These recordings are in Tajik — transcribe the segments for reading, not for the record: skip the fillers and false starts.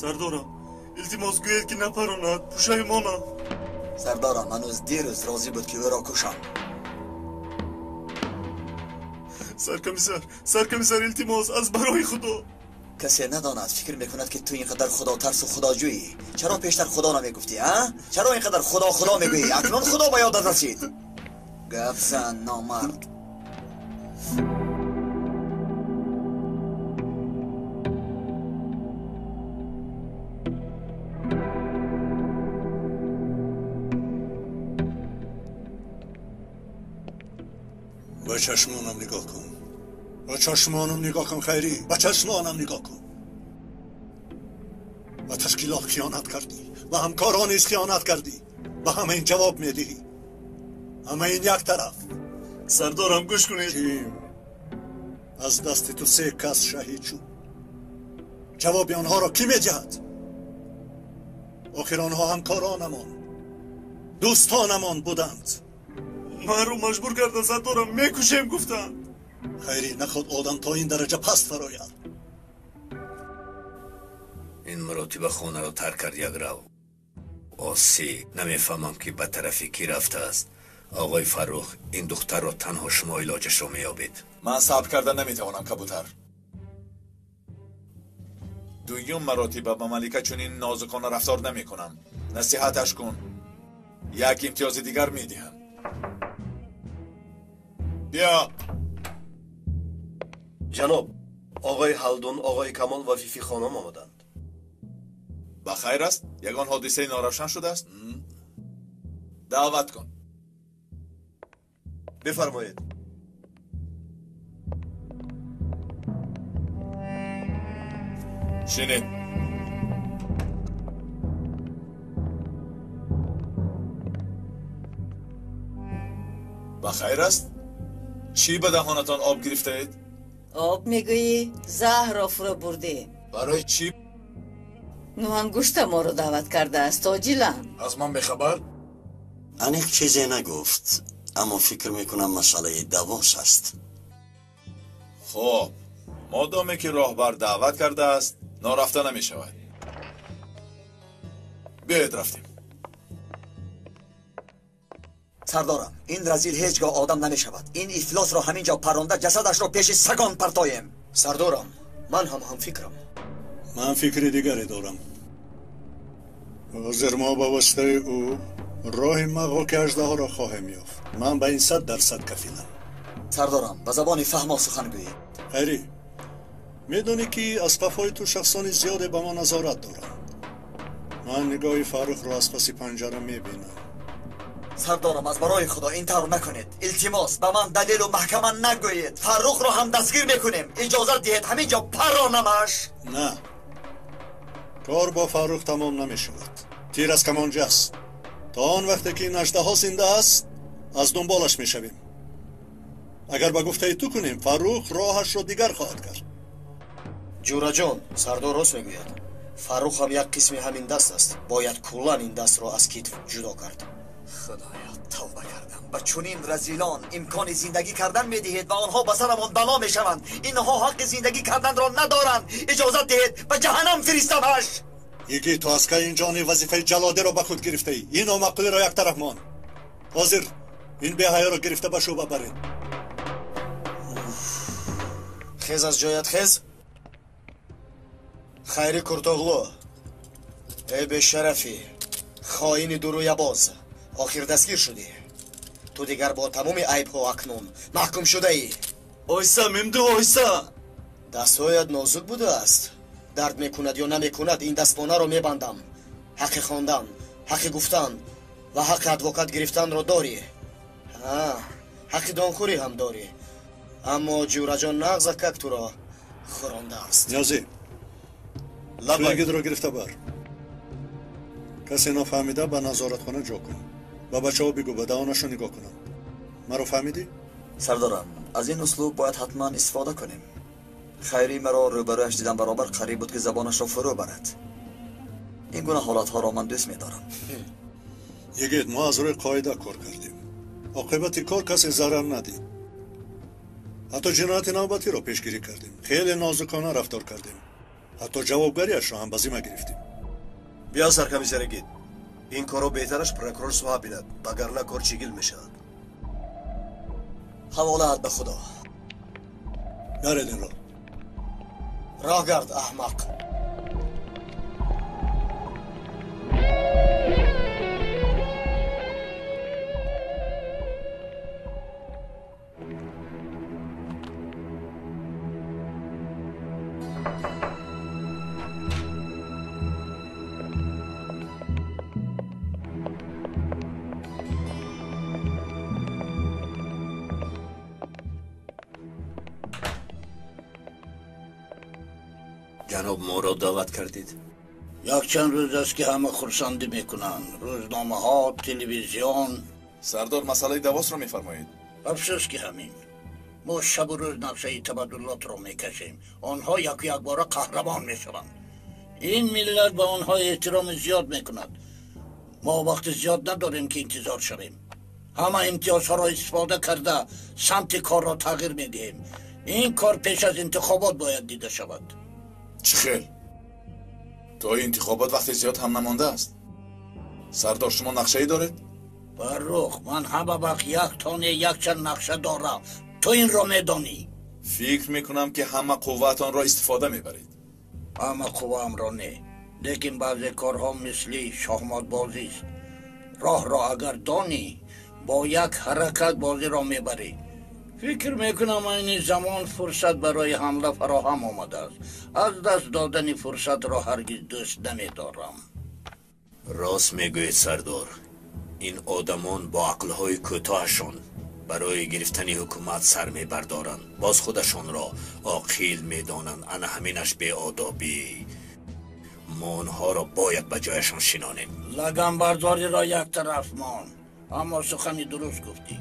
Сардорам, илтимос гӯед ки напаронад, пушаймонам. Сардорам, ҳанӯз дирӯз розӣ буд ки ӯро кушам. Саркомиссар, саркомиссар, илтимос, аз барои Худо. Касе надонад, фикр мекунад ки ту ин қадар худотарсу худоҷӯӣ. Чаро пештар Худо намегуфтӣ, а? Чаро ин қадар Худо Худо мегӯӣ? Акнун Худо ба ёдат расид. Гап зан, номард. Ба чашмонам нигоҳ кун. Ба чашмонам нигоҳ кун, Хайрӣ. Ба чашмонам нигоҳ кун. Ба ташкилот хиёнат кардӣ. Ба ҳамкорон низ хиёнат кардӣ. Ба ҳама ин ҷавоб медиҳӣ. Ҳама ин як тараф. Сардорам, гӯш кунед. Ким? Аз дасти ту се кас шаҳид шуд. Ҷавоби онҳоро кӣ медиҳад? Охир онҳо ҳамкоронамон, дӯстонамон буданд. Маро маҷбур карда, сардорам, мекушем гуфтанд. Хайрӣ, наход одам то ин дараҷа паст фарояд. Ин маротиба хонаро тарк кард як рав. Осӣ, намефаҳмам ки ба тарафи кӣ рафтааст. Оғои Фаррух, ин духтарро танҳо шумо илоҷашро меёбед. Ман сабр карда наметавонам, кабутар. Дуюм маротиба ба Малика чунин нозукона рафтор намекунам. Насиҳаташ кун. Як имтиёзи дигар медиҳам. Биё. Ҷаноб, оғои Ҳалдун, оғои Камол ва Фифи хонум омаданд. Ба хайр аст? Ягон ҳодисаи норавшан шудааст? Даъват кун. Бифармоед. Шинед. Ба хайр аст? Чӣ ба даҳонатон об гирифтаед? Об мегӯӣ? Заҳрро фурӯ бурдӣ. Барои чӣ? Нӯҳангушта моро даъват кардааст, оҷилан. Аз ман бехабар? Аниқ чизе нагуфт, аммо фикр мекунам масъалаи давос аст. Хуб, модоме ки роҳбар даъват кардааст, норафта намешавад. Биёед рафтем. Сардорам, ин разил ҳеҷ гоҳ одам намешавад. Ин ифлосро ҳамин ҷо парронда ҷасадашро пеши сагон партоем. Сардорам, ман ҳам ҳамфикрам. Ман фикри дигаре дорам. Ҳозир мо ба воситаи ӯ роҳи мағоки аждаҳоро хоҳем ёфт. Ман ба ин 100% кафилам. Сардорам, ба забони фаҳмо сухан гӯед. Хайрӣ, медонӣ ки аз қафои ту шахсони зиёде ба мо назорат доранд. Ман нигоҳи Фаррухро аз паси панҷара мебинам. Сардорам, аз барои Худо ин тавр накунед. Илтимос, ба ман далелу маҳкама нагӯед. Фаррухро ҳам дастгир мекунем. Иҷозат диҳед ҳамин ҷо парронамаш. На, кор бо Фаррух тамом намешавад. Тир аз камонҷа аст. То он вақте ки ин аждаҳо зинда аст, аз дунболаш мешавем. Агар ба гуфтаи ту кунем, Фаррух роҳашро дигар хоҳад кард. Ҷураҷон, сардор рост мегӯяд. Фаррух ҳам як қисми ҳамин даст аст. Бояд куллан ин дастро аз китф ҷудо кард. Худоё, тавба кардам. Ба чунин разилон имкони зиндагӣ кардан медиҳед ва онҳо ба сарамон бало мешаванд. Инҳо ҳаққи зиндагӣ карданро надоранд. Иҷозат диҳед ба ҷаҳаннам фиристамаш. Йигит, ту аз кай ин ҷони вазифаи ҷалодиро ба худ гирифтаӣ? Ин номаъқулиро як тараф мон. Ҳозир ин беҳаёро гирифта ба шӯъба баред. Хез аз ҷоят, хез. Хайри Куртоғлу, эй бешарафӣ, хоини дурӯябоз, охир дастгир шудӣ. Ту дигар бо тамоми айбҳо акнун маҳкум шудаӣ. Ойса, мемду, ойса. Дастҳоят нозук будааст. Дард мекунад ё намекунад, ин дастпонаро мебандам. Ҳаққи хондан, ҳаққи гуфтан ва ҳаққи адвокат гирифтанро дорӣ. Ҳаққи донхӯрӣ ҳам дорӣ. Аммо Ҷураҷон нағзакак туро хӯрондааст. Ниёзӣ, лабагидро гирифта бар. Касе нофаҳмида ба назоратхона ҷо кун. Ба бачаҳо бигӯ ба даҳонашон нигоҳ кунанд. Маро фаҳмидӣ? Сардорам, аз ин услуб бояд ҳатман истифода кунем. Хайрӣ маро рӯбарӯяш дидам баробар қариб буд ки забонашро фурӯ барад. Ин гуна ҳолатҳоро ман дӯст медорам. Йигит, мо аз рӯи қоида кор кардем. Оқибати кор касе зарар надид. Ҳатто ҷинояти навбатиро пешгирӣ кардем. Хеле нозукона рафтор кардем. Ҳатто ҷавобгариашро ҳам ба зимма гирифтем. Биё, саркомиссари гид, ин корро беҳтараш прокурор суҳа бинад, вагарна кор чигил мешавад. Ҳаволаат ба Худо. Наред инро. Роҳ гард, аҳмақ. Ҷаноб, моро даъват кардед? Якчанд рӯз аст, ки ҳама хурсандӣ мекунанд. Рӯзномаҳо, телевизион. Сардор, масъалаи давосро мефармоед? Афсӯс, ки ҳамин. Мо шабу рӯз нақшаи табаддулотро мекашем. Онҳо яку якбора қаҳрамон мешаванд. Ин миллат ба онҳо эҳтироми зиёд мекунад. Мо вақти зиёд надорем, ки интизор шавем. Ҳама имтиёзҳоро истифода карда, самти корро тағйир медиҳем. Ин кор пеш аз интихобот бояд дида шавад. Чӣ хел? То интихобот вақти зиёд ҳам намондааст. Сардор, шумо нақшае доред? Фаррух, ман ҳама вақт як тоне якчанд нақша дорам. Ту инро медонӣ. Фикр мекунам, ки ҳама қувваатонро истифода мебаред. Ҳама қувваамро не, лекин баъзе корҳо мисли шоҳмотбозист. Роҳро агар донӣ, бо як ҳаракат бозиро мебарӣ. Фикр мекунам, айни замон фурсат барои ҳамла фароҳам омадааст. Аз даст додани фурсатро ҳаргиз дӯст намедорам. Рост мегӯед, сардор. Ин одамон бо ақлҳои кӯтоҳашон барои гирифтани ҳукумат сар мебардоранд, боз худашонро оқил медонанд. Ана ҳаминаш беодобӣ. Мо онҳоро бояд ба ҷояшон шинонем. Лаганбардориро як тараф мон, аммо сухани дуруст гуфтӣ.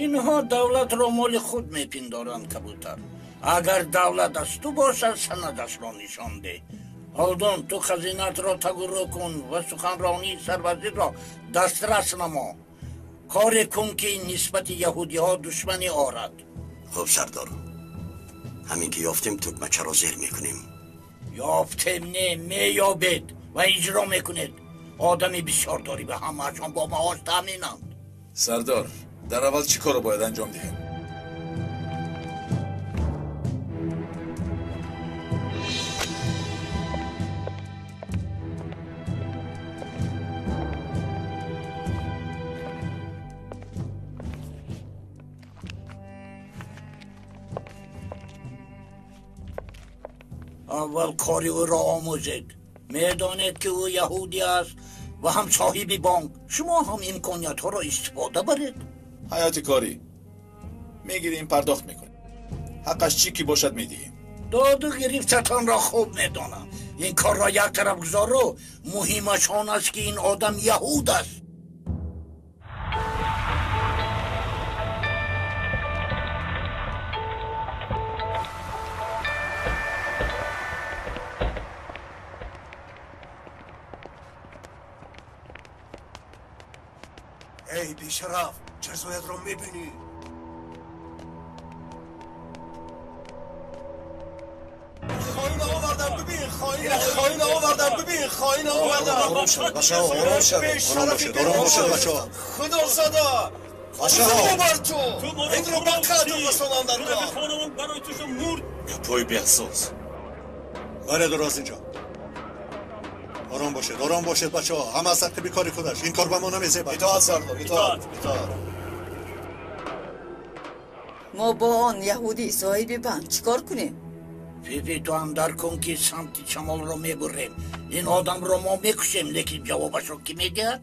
Инҳо давлатро моли худ мепиндоранд, кабутар. Агар давлат аз ту бошад, санадашро нишон деҳ. Ҳолдон, ту хазинатро тагурӯ кун ва суханронии сарвазирро дастрас намо. Коре кун, ки нисбати яҳудиҳо душманӣ орад. Хуб, сардор, ҳамин ки ёфтем, тугмачаро зер мекунем. Ёфтем не, меёбед ва иҷро мекунед. Одами бисёр дорӣ ва ҳамаашон бо маош таъминанд. Сардор, дар аввал чӣ корро бояд анҷом диҳем? Аввал кори ӯро омӯзед. Медонед, ки ӯ яҳудӣ аст ва ҳам соҳиби бонк. Шумо ҳам имкониятҳоро истифода баред. Ҳаёти корӣ мегирем, пардохт мекунем. Ҳаққаш чӣ ки бошад, медиҳем. Доду гирифтатонро хуб медонам. Ин корро як тараф гузору, муҳимаш он аст, ки ин одам яҳуд аст. Эй, бешараф, ҷазоятро мебинӣ. Хоин овардам, бибин, хоин овардам, бибин, хоин овардам. Ором шавед, бачаҳо, ором шавед. Ором бошед, ором бошед, бачаҳо. Худо зада. Бачаҳо. Бар ту. Инро ба қатл расонам дар кор. Гапҳои беасос. Баредор аз инҷо. Ором бошед, ором бошед, бачаҳо. Ҳама аз ҳаққи бекори худаш. Ин кор ба мо намезебад. Итоат, сардор, итоат, итоат. Мо бо он яҳудӣ соҳиби банк чӣ кор кунем? Фифи, ту ҳам дарк кун, ки самти шамолро мебурем. Ин одамро мо мекушем, лекин ҷавобашро кӣ медиҳад?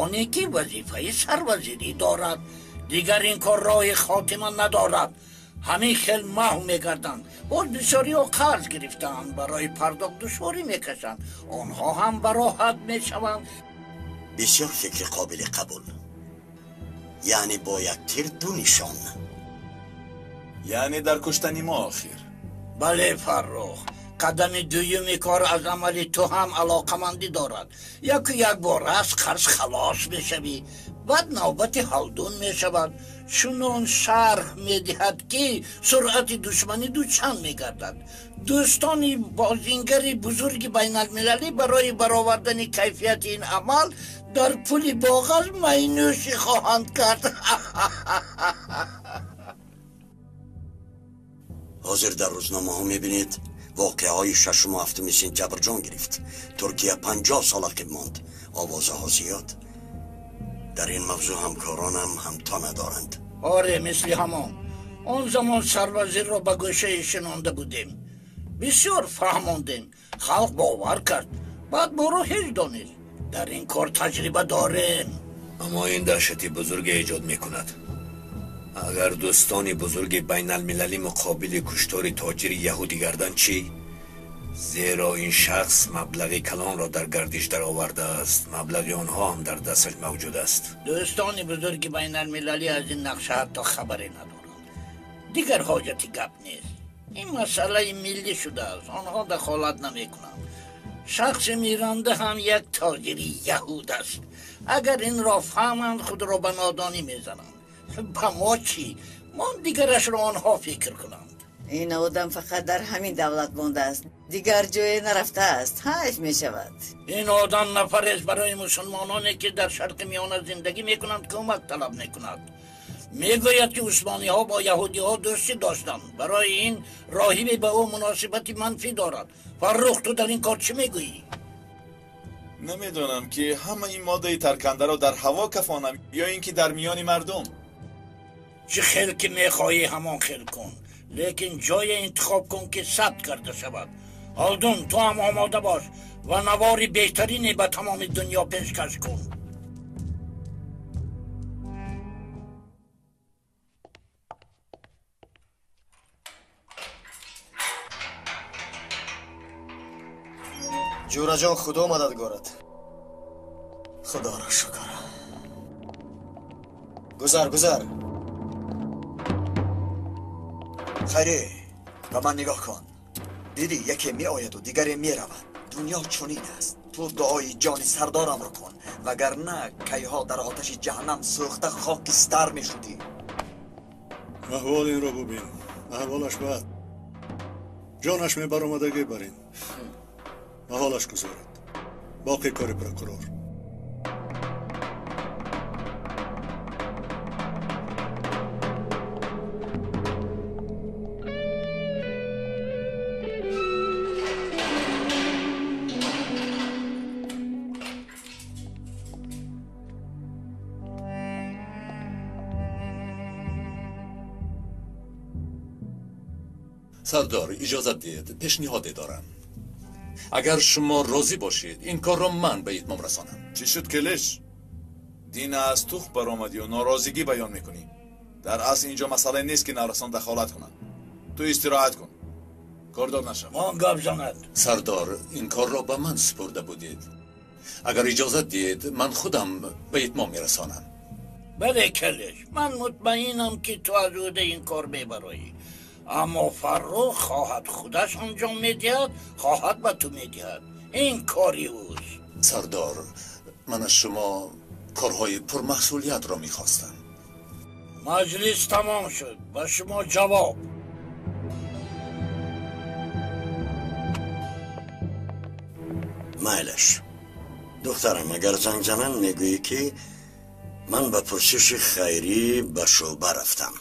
Оне ки вазифаи сарвазирӣ дорад. Дигар ин кор роҳи хотима надорад. Ҳамин хел маҳв мегарданд. Боз бисёриҳо қарз гирифтаанд, барои пардохт душворӣ мекашанд. Онҳо ҳам бароҳат мешаванд. Бисёр фикри қобили қабул. Яъне бо як тир ду нишон. Яъне дар куштани мо охир. Бале, Фаррух, Қадами дуюми кор аз амали ту ҳам алоқамандӣ дорад. Яку як бор аз қарз халос мешавӣ, баъд навбати ҳалдун мешавад. Чунон шарҳ медиҳад, ки суръати душманӣ дучанд мегардад. Дӯстони бозингари бузурги байналмилалӣ барои баровардани кайфияти ин амал дар пули боғаз майнӯшӣ хоҳанд кард. Ҳозир дар рӯзномаҳо мебинед, воқеаҳои 6 ва 7 сентябр ҷон гирифт. Туркия 50 сол ақиб монд. Овозаҳо зиёд. Дар ин мавзӯъ ҳамкоронам ҳамто надоранд. Оре, мисли ҳамон. Он замон сарвазирро ба гӯшае шинонда будем, бисёр фаҳмондем, халқ бовар кард. Баъд моро ҳеҷ донист. Дар ин кор таҷриба дорем. Аммо ин даҳшати бузурге эҷод мекунад. Агар дӯстони бузурги байналмилалӣ муқобили куштори тоҷири яҳудӣ гарданд чӣ? Зеро ин шахс маблағи калонро дар гардиш даровардааст, маблағи онҳо ҳам дар дасташ мавҷуд аст. Дӯстони бузурги байналмилалӣ аз ин нақша ҳатто хабаре надоранд. Дигар ҳоҷати гап нест. Ин масъалаи миллӣ шудааст, онҳо дахолат намекунанд. Шахси миранда ҳам як тоҷири яҳуд аст. Агар инро фаҳманд, худро ба нодонӣ мезананд. Ба мо чӣ? Мон дигарашро онҳо фикр кунанд. Ин одам фақат дар ҳамин давлат мондааст, дигар ҷое нарафтааст. Ҳайф мешавад. Ин одам нафарест барои мусулмононе, ки дар Шарқи Миёна зиндагӣ мекунанд, кӯмак талаб мекунад. Мегӯяд, ки усмониҳо бо яҳудиҳо дӯстӣ доштанд. Барои ин роҳибе ба ӯ муносибати манфӣ дорад. Фаррух, ту дар ин кор чӣ мегӯӣ? Намедонам, ки ҳама ин моддаи таркандаро дар ҳаво кафонам ё ин ки дар миёни мардум. Чӣ хел ки мехоҳӣ, ҳамон хел кун, лекин ҷое интихоб кун, ки сабт карда шавад. Олдун, ту ҳам омода бош ва навори беҳтарине ба тамоми дунё пешкаш кун. Ҷӯраҷон, Худо мададгорат. Худоро шукр. Гузар, гузар. Хайре, ба ман нигоҳ кун. Дидӣ, яке меояду дигаре меравад. Дунё чунин аст. Ту дуои ҷони сардорамро кун, вагарна кайҳо дар оташи ҷаҳаннам сӯхта хокистар мешудӣ. Аҳволи инро бубин, аҳволаш бад. Ҷонаш мебаромадагӣ бар ин. Ба ҳолаш гузоред, боқӣ кори прокурор. Сардор, иҷозат диҳед, пешниҳоде дорам. Агар шумо розӣ бошед, ин корро ман ба итмом расонам. Чӣ шуд, Келеш? Дина аз тухм баромадию норозигӣ баён мекунӣ. Дар асл инҷо масъалае нест, ки наврасон дахолат кунанд. Ту истироҳат кун, кордор нашав. Он гап занад. Сардор, ин корро ба ман супурда будед. Агар иҷозат диҳед, ман худам ба итмом мерасонам. Бале, Келеш, ман мутмаинам, ки ту аз ӯҳдаи ин кор мебароӣ. Аммо Фаррух хоҳад худаш анҷом медиҳад, хоҳад ба ту медиҳад, ин кори ӯст. Сардор, ман аз шумо корҳои пурмасъулиятро мехостам. Маҷлис тамом шуд. Ба шумо ҷавоб. Майлаш, духтарам, агар занг зананд, мегӯӣ, ки ман ба пурсиши хайрӣ ба шӯъба рафтам.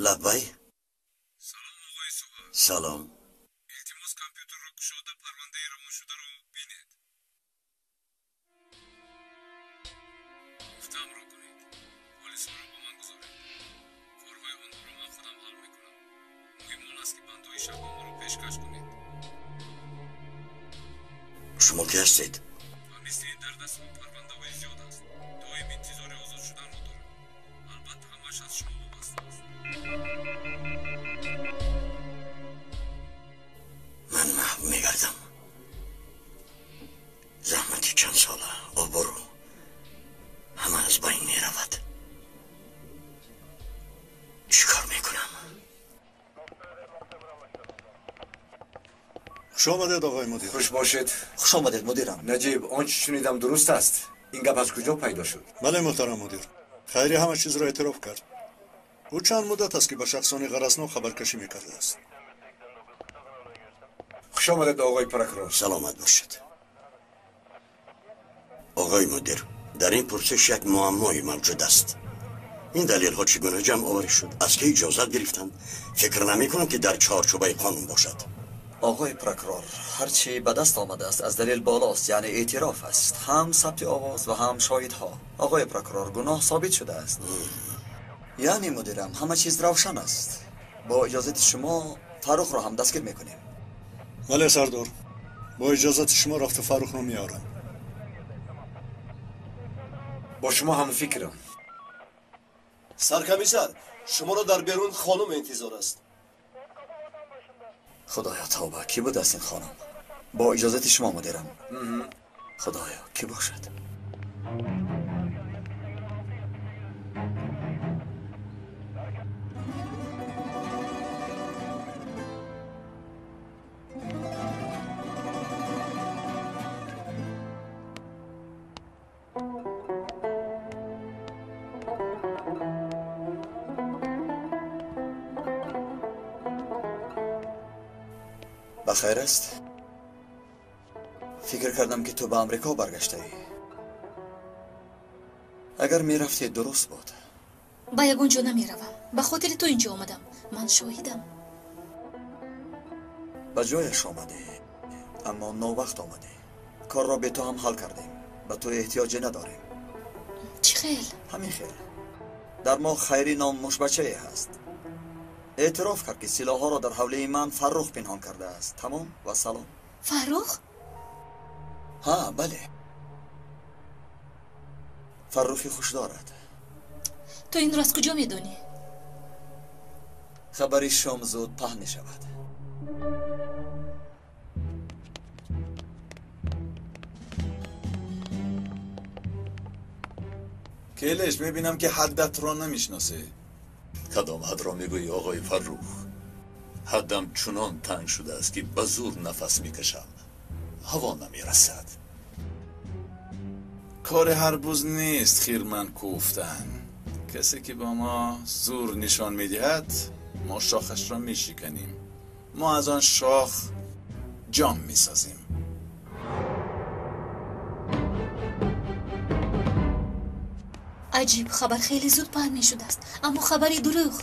Лаббай. Салом, оғои Суҳа. Салом. Илтимос, компютерро кушода, парвандаи равоншударо бинед. Гуфтаамро кунед. Полисҳоро бо ман гузоред. Корҳои онҳоро ман худам ҳал мекунам. Муҳим он аст, ки бандҳои шартномаро пешкаш кунед. Шумо ки ҳастед? Ва мисли ин дар дастам парвандаҳои зиёд аст. Доим интизори озод шуданро дорам. Албатта, ҳамааш аз шумо вобаста аст. Ман маҳв мегардам. Заҳмати чандсола, обрӯ, ҳама аз байн меравад. Хуш омадед, оғои мудир. Хуш бошед. Хуш омадед, мудирам. Наҷиб, он чӣ шунидам дуруст аст? Ин гап аз куҷо пайдо шуд? Бале, муҳтарам мудир. Хайри ҳама чизро эътироф кард. Ӯ чанд муддат аст, ки ба шахсони ғаразнок хабаркашӣ мекардааст. Хуш омадед, оғои прокурор. Саломат бошед. Оғои мудир, дар ин пурсиш як муаммое мавҷуд аст. Ин далелҳо чӣ гуна ҷамъоварӣ шуд? Аз ки иҷозат гирифтанд? Фикр намекунам, ки дар чорчӯбаи қонун бошад. Оғои прокурор, ҳарчи ба даст омадааст аз далел болост, яъне эътироф аст. Ҳам сабти овоз ва ҳам шоҳидҳо. Оғои прокурор, гуноҳ собит шудааст. Яъне мудирам, ҳама чиз равшан аст. Бо иҷозати шумо Фаррухро ҳам дастгир мекунем. Бале, сардор. Бо иҷозати шумо рафта Фаррухро меорам. Бо шумо ҳамфикрам. Саркомиссар, шуморо дар берун хонум интизор аст. Худоё, тавба, кӣ будааст ин хонум? Бо иҷозати шумо, мудирам. Худоё, кӣ бошад? Бахайр аст? Фикр кардам, ки ту ба Амрико баргаштаӣ. Агар мерафтӣ, дуруст буд. Ба ягон ҷо намеравам. Ба хотири ту инҷо омадам. Ман шоҳидам. Ба ҷояш омадӣ, аммо новақт омадӣ. Корро бе ту ҳам ҳал кардем. Ба ту эҳтиёҷе надорем. Чӣ хел? Ҳамин хел. Дар мо Хайрӣ ном мушбачае ҳаст. Эътироф кард, ки силоҳҳоро дар ҳавлии ман Фаррух пинҳон кардааст. Тамом ва салом. Фаррух? Ҳа, бале. Фаррухи хуш дорад. Ту инро аз куҷо медонӣ? Хабари шом зуд паҳн мешавад. Келеш, мебинам, ки ҳаддатро намешиносӣ. Кадом ҳадро мегӯӣ, оғои Фаррух? Ҳаддам чунон танг шудааст, ки ба зур нафас мекашам. Ҳаво намерасад. Кори ҳар буз нест хирман кӯфтан. Касе ки ба мо зур нишон медиҳад, мо шохашро мешиканем. Мо аз он шох ҷом месозем. Аҷиб, хабар хеле зуд паҳн мешудааст, аммо хабари дурӯғ.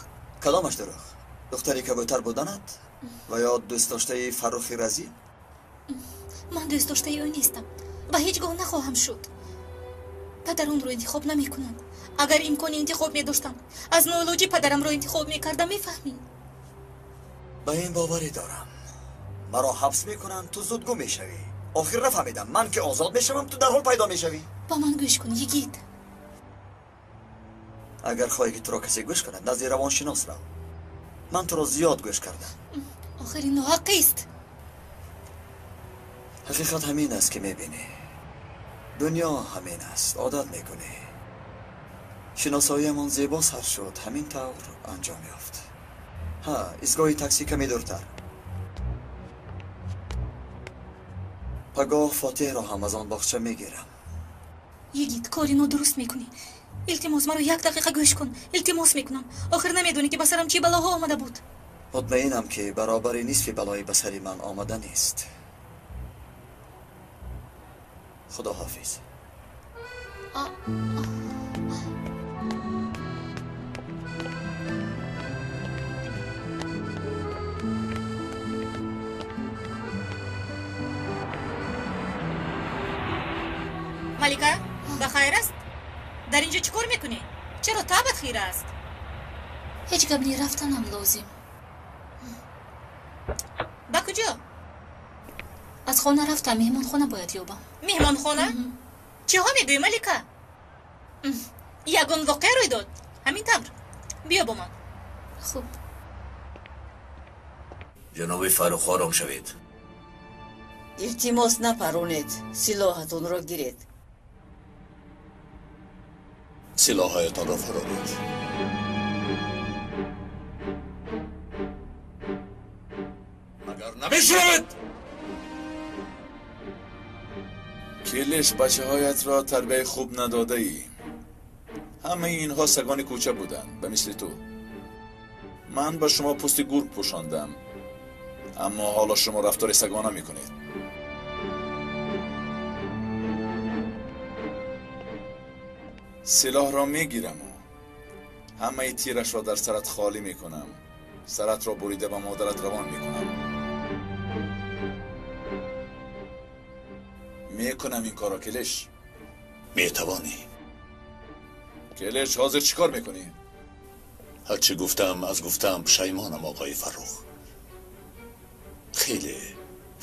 Кадомаш дурӯғ? Духтари кабӯтар буданат ва ё дӯстдоштаи Фаррухи Разӣ? Ман дӯстдоштаи ӯ нестам ва ҳеҷ гоҳ нахоҳам шуд. Падар онро интихоб намекунанд. Агар имкони интихоб медоштам, аз ноилоҷӣ падарамро интихоб мекардам, мефаҳмӣ? Ба ин боварӣ дорам. Маро ҳабс мекунанд, ту зуд гум мешавӣ. Охир нафаҳмидам, ман ки озод мешавам, ту дарҳол пайдо мешавӣ. Ба ман гӯш кун, йигит. Агар хоҳӣ, ки туро касе гӯш кунад, назди равоншинос рав. Ман туро зиёд гӯш кардам. Охир ин ноҳақист. Ҳақиқат ҳамин аст, ки мебинӣ. Дунё ҳамин аст, одат мекунӣ. Шиносоиямон зебо сар шуд, ҳамин тавр анҷом ёфт. Ҳа, истгоҳи таксӣ каме дуртар. Пагоҳ Фотеҳро ҳам аз он боғча мегирам. Йигит, кори нодуруст мекунӣ. Илтимос, маро як дақиқа гӯш кун. Илтимос мекунам. Охир намедонӣ, ки ба сарам чӣ балоҳо омада буд. Мутмаинам, ки баробари нисфи балои ба сари ман омада нест. Худоҳофиз. Малика, ба хайр аст? Дар инҷо чӣ кор мекунӣ? Чаро табат хира аст? Ҳеҷ гап не, рафтанам лозим. Ба куҷо? Аз хона рафтам, меҳмонхона бояд ёбам. Меҳмонхона? Чиҳо мегӯӣ, Малика? Ягон воқеа рӯй дод? Ҳамин тавр. Биё бо ман. Хуб. Ҷаноби Фаррух, ором шавед. Илтимос, напаронед, силоҳатонро гиред. Силоҳҳоятонро фароред. Магар намешунавед? Келиш, бачаҳоятро тарбияи хуб надодаӣ. Ҳамаи инҳо сагони кӯча буданд, ба мисли ту. Ман ба шумо пӯсти гург пӯшондам, аммо ҳоло шумо рафтори сагона мекунед. Силоҳро мегираму ҳамаи тирашро дар сарат холӣ мекунам. Саратро бурида ба модарат равон мекунам. Мекунам ин корро, Келиш. Метавонӣ. Келиш, ҳозир чӣ кор мекунӣ? Ҳарчи гуфтам, аз гуфтам пушаймонам, оғои Фаррух. Хеле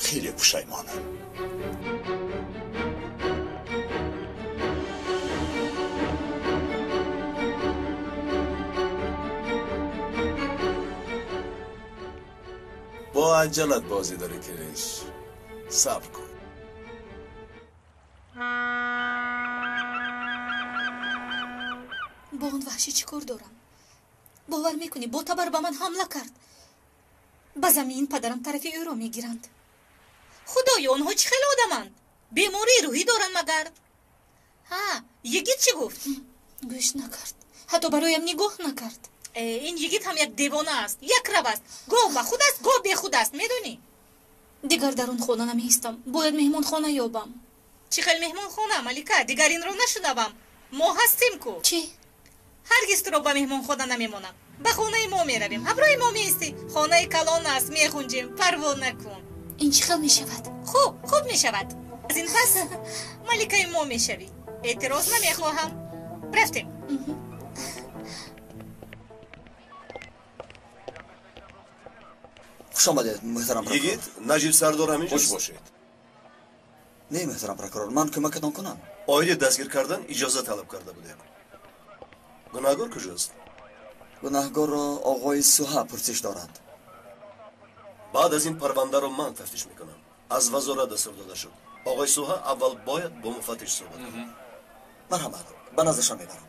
хеле пушаймонам. Бо аҷалат бозӣ дорӣ, Келиш. Сабр кун. Бо он ваҳшӣ чӣ кор дорам? Бовар мекунӣ, бо табар ба ман ҳамла кард. Ба замин падарам тарафи ӯро мегиранд. Худоё, онҳо чӣ хел одаманд? Бемории рӯҳӣ доранд магар? Ҳа, йигит чӣ гуфт? Гӯш накард, ҳатто бароям нигоҳ накард. Ин йигит ҳам як девона аст, як рав аст. Гоҳ ба худ аст, гоҳ бехуд аст, медонӣ? Дигар дар он хона намеистам, бояд меҳмонхона ёбам. Чӣ хел меҳмонхона, Малика? Дигар инро нашунавам. Мо ҳастем ку. Чӣ? Ҳаргиз туро ба меҳмонхона намемонам. Ба хонаи мо меравем. Ҳамроҳи мо меистӣ. Хонаи калон аст, мехунҷем. Парво накун. Ин чӣ хел мешавад? Хуб, хуб мешавад. Аз ин пас маликаи мо мешавӣ. Эътироз намехоҳам. Рафтем. Хуш омадед, муҳтарам прокурор. Йигит, Наҷиб сардор ҳаминҷост? Хуш бошед. Не, муҳтарам прокурор, ман кӯмакатон кунам. Оиди дастгир кардан иҷоза талаб карда будем. Гунаҳгор куҷост? Гунаҳгорро оғои Суҳа пурсиш дорад. Баъд аз ин парвандаро ман тафтиш мекунам. Аз вазорат дастур дода шуд. Оғои Суҳа аввал бояд бо муфаттиш суҳбат кунад. Марҳамат, ба наздашон мебарам.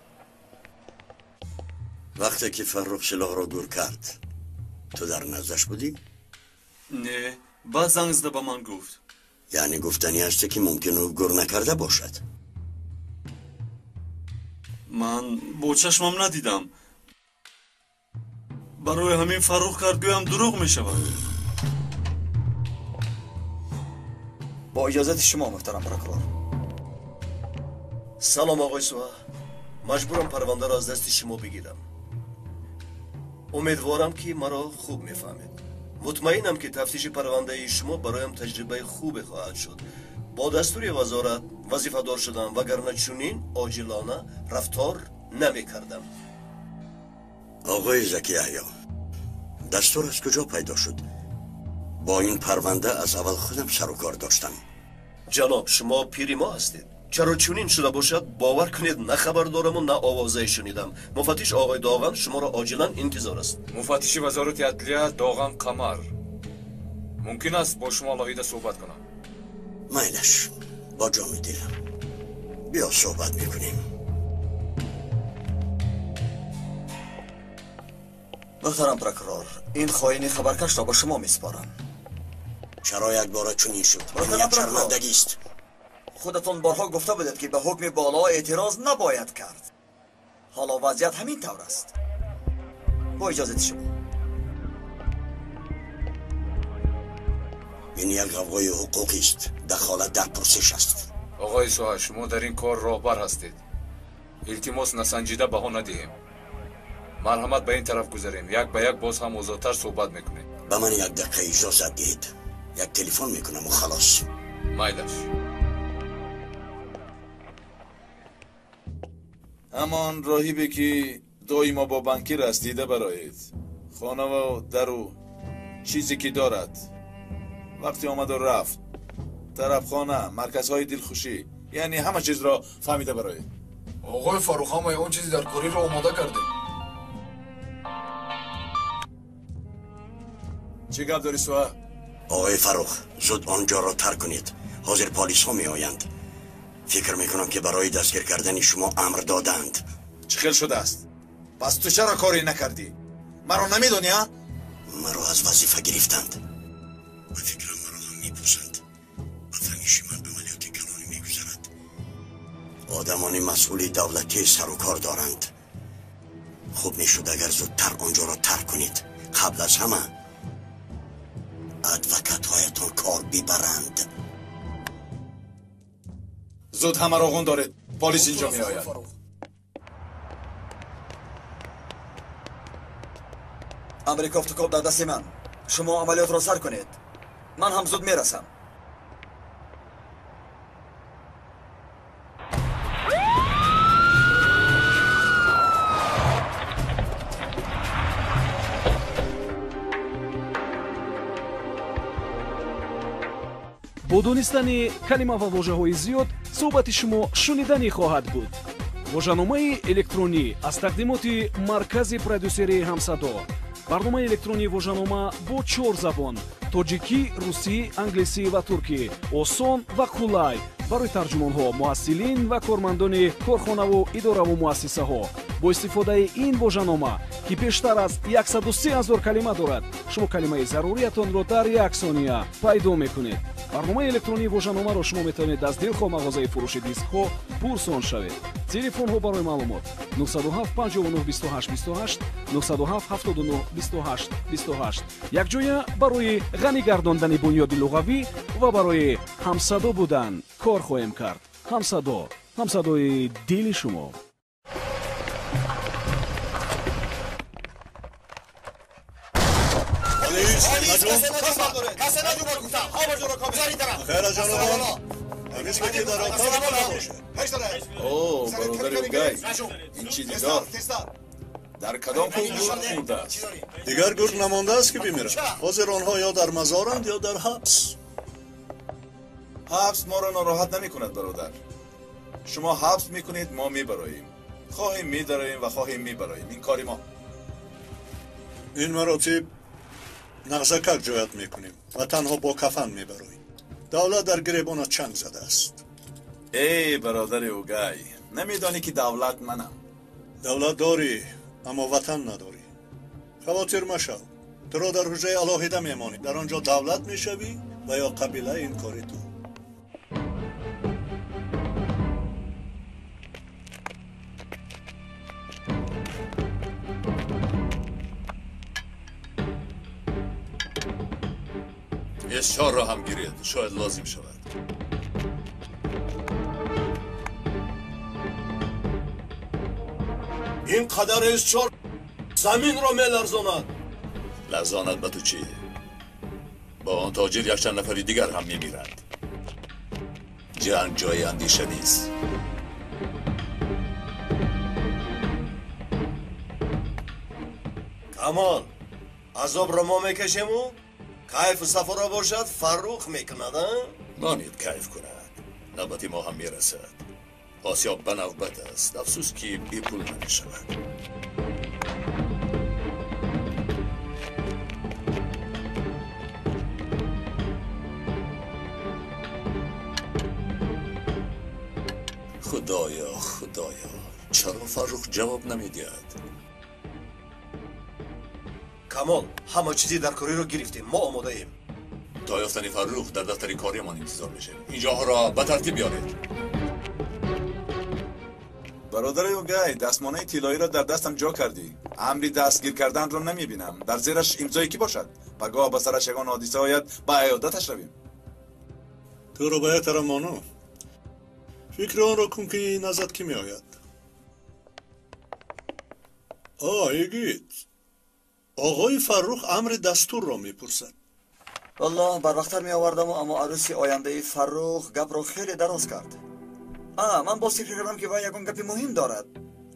Вақте ки Фаррух силоҳро гур кард, ту дар наздаш будӣ? Не, баъд занг зада ба ман гуфт. Яъне гуфтанӣ ҳасте ки мумкин ӯ гур накарда бошад? Ман бо чашмам надидам. Барои ҳамин Фаррух кард гӯям дурӯғ мешавад. Бо иҷозати шумо, муҳтарам прокурор. Салом, оғои Суҳа. Маҷбурам парвандаро аз дасти шумо бигирам. Умедворам ки маро хуб мефаҳмед. Мутмаинам ки тафтиши парвандаи шумо бароям таҷрибаи хубе хоҳад шуд. Бо дастури вазорат вазифадор шудам, вагарна чунин оҷилона рафтор намекардам. Оғои Закияҳё, дастур аз куҷо пайдо шуд? Бо ин парванда аз аввал худам сару кор доштам. Ҷаноб, шумо пири мо ҳастед. Чаро чунин шуда бошад, бовар кунед, на хабар дораму на овозае шунидам. Муфаттиш оғои Доған шуморо оҷилан интизор аст. Муфаттиши вазорати адлия Доған Қамар. Мумкин аст бо шумо алоҳида суҳбат кунам? Майлаш, бо ҷоми дилам. Биё суҳбат мекунем. Муҳтарам прокурор, ин хоини хабаркашро ба шумо месупорам. Чаро якбора чунин шуд? Ин як шармандагист. Худатон борҳо гуфта будед ки ба ҳукми боло эътироз набояд кард. Ҳоло вазъият ҳамин тавр аст. Бо иҷозати шумо. Ин як ғавғои ҳуқуқист. Дахолат дар пурсиш аст. Оғои Суҳа, шумо дар ин кор роҳбар ҳастед. Илтимос, насанҷида баҳо надиҳем. Марҳамат, ба ин тараф гузарем. Як ба як боз ҳам озодтар суҳбат мекунем. Ба ман як дақиқа иҷозат диҳед. Як телефон мекунаму халос. Майлаш. Ҳамон роҳибе ки доимо бо банкир аст дида бароед. Хонаву дару чизе ки дорад. Вақте омаду рафт, тарабхона, марказҳои дилхушӣ, яъне ҳама чизро фаҳмида бароед. Оғои Фаррух, ҳамаи он чизи дар кориро омода кардем. Чӣ гап дорӣ, Суҳа? Оғои Фаррух, зуд он ҷоро тарк кунед. Ҳозир полисҳо меоянд. Фикр мекунам ки барои дастгир кардани шумо амр доданд. Чӣ хел шудааст? Пас ту чаро коре накардӣ? Маро намедонӣ, а? Маро аз вазифа гирифтанд. Ба фикрам маро ҳам мепурсанд. Ба фаҳмиши ман амалиёти калоне мегузарад. Одамони масъули давлатӣ сару кор доранд. Хуб мешуд агар зудтар онҷоро тарк кунед. Қабл аз ҳама адвокатҳоятон кор бибаранд. Зуд ҳамаро ғун доред, полис инҷо меояд. Амри кофтукоб дар дасти ман. Шумо амалиётро сар кунед, ман ҳам зуд мерасам. Бо донистани калима ва вожаҳои зиёд суҳбати шумо шуниданӣ хоҳад буд. Вожаномаи электронӣ аз тақдимоти маркази продюсерии Ҳамсадо. Барномаи электронии вожанома бо 4 забон: тоҷикӣ, русӣ, англисӣ ва туркӣ. Осон ва қулай барои тарҷумонҳо, муҳассилин ва кормандони корхонаву идораву муассисаҳо. Бо истифодаи ин вожанома, ки бештар аз 103 000 калима дорад, шумо калимаи заруриятонро дар як сония пайдо мекунед. Барномаи электронии вожаномаро шумо метавонед аз дилхоҳ мағозаи фурӯши дискҳо пурсон шавед. Телефонҳо барои маълумот: 907 59 28 28, 907 79 28 28. Якҷоя барои ғанӣ гардондани бунёди луғавӣ ва барои ҳамсадо будан кор хоҳем кард. Ҳамсадо, ҳамсадои дили шумо. О, бародари Угай, ин чӣ дидор? Дар кадом кӯҳ гург мурдааст? Дигар гург намондааст ки бимирад. Ҳозир онҳо ё дар мазоранд, ё дар ҳабс. Ҳабс моро нороҳат намекунад, бародар. Шумо ҳабс мекунед, мо мебароем. Хоҳем медароем ва хоҳем мебароем. Ин кори мо. Ин маротиб нағзакак ҷоят мекунем ва танҳо бо кафан мебароем. Давлат дар гиребонат чанг задааст. Эй, бародари Угай, намедонӣ ки давлат манам? Давлат дорӣ, аммо ватан надорӣ. Хавотир машав, туро дар ҳуҷраи алоҳида мемонӣ. Дар он ҷо давлат мешавӣ ва ё қабила. Ин кори ту. С4 را هم گیرید، شاید لازم شود. این قدر S4 زمین را میلرزاند. لرزاند به تو چی؟ با آن تاجر یک چند نفری دیگر هم میمیرند. جنگ جای اندیشه نیست. کمال، عذاب را ما میکشیم و کیف سفر باشد فرخ میکند. مانید کیف کند، نوبت ما هم میرسد. آسیاب به نوبت است. افسوس که بی پول نمیشود. خدایا، خدایا، چرا فرخ جواب نمیدهد؟ کمال، همه چیزی در کاری را گرفتیم، ما آماده ایم. تا یافتن فرخ در دفتر کاریمان انتظار میشیم. اینجاها را به ترتیب بیارید. برادر اوگای، دستمانه طلایی را در دستم جا کردی. امری دستگیر کردن را نمیبینم. در زیرش امضای کی باشد؟ پگاه به سرش یگان حادثه آید، به عیادتش رویم. تو رو باید ترمانو. فکر آن را کن که نزد کی میآید. آه ایگیت، آقای فرخ امر دستور را میپرسد. والله بر می آوردم، اما عروسی آینده فرخ گپ را خیلی دراز کرد. من باز فکر کردم که وی یگان گپی مهم دارد،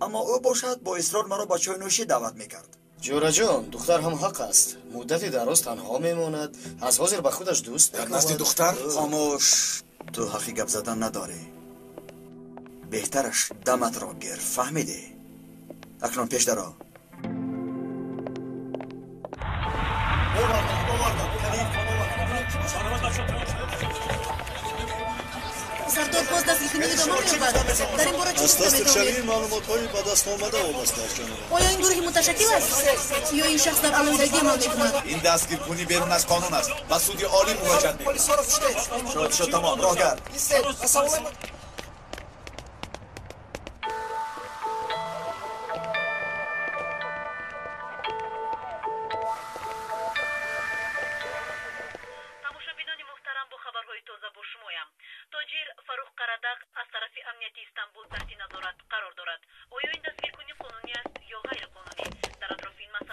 اما او باشد با اصرار مرا با چای نوشی دعوت میکرد. جورا جان، دختر هم حق است. مدتی دراز تنها میماند. از حاضر به خودش دوست در نزد دختر. خاموش، تو حقی گپ زدن نداری. بهترش دمت را گر، فهمیدی؟ اکنون پیش درا. Сардор боз дастгиркунӣ идома меёбад. Дар ин бора чӣ Аз гуфта метавонед? тасдиқшавии маълумотҳои ба даст омада вобаста аст, ҷаноб. Оё ин гурӯҳи муташаккил аст ё ин шахс дар алоҳидагӣ амал мекунад? Ин дастгиркунӣ берун аз қонун аст. Ба суди олӣ муроҷиат мекунам. Шуд, шуд, тамом, роҳ гард.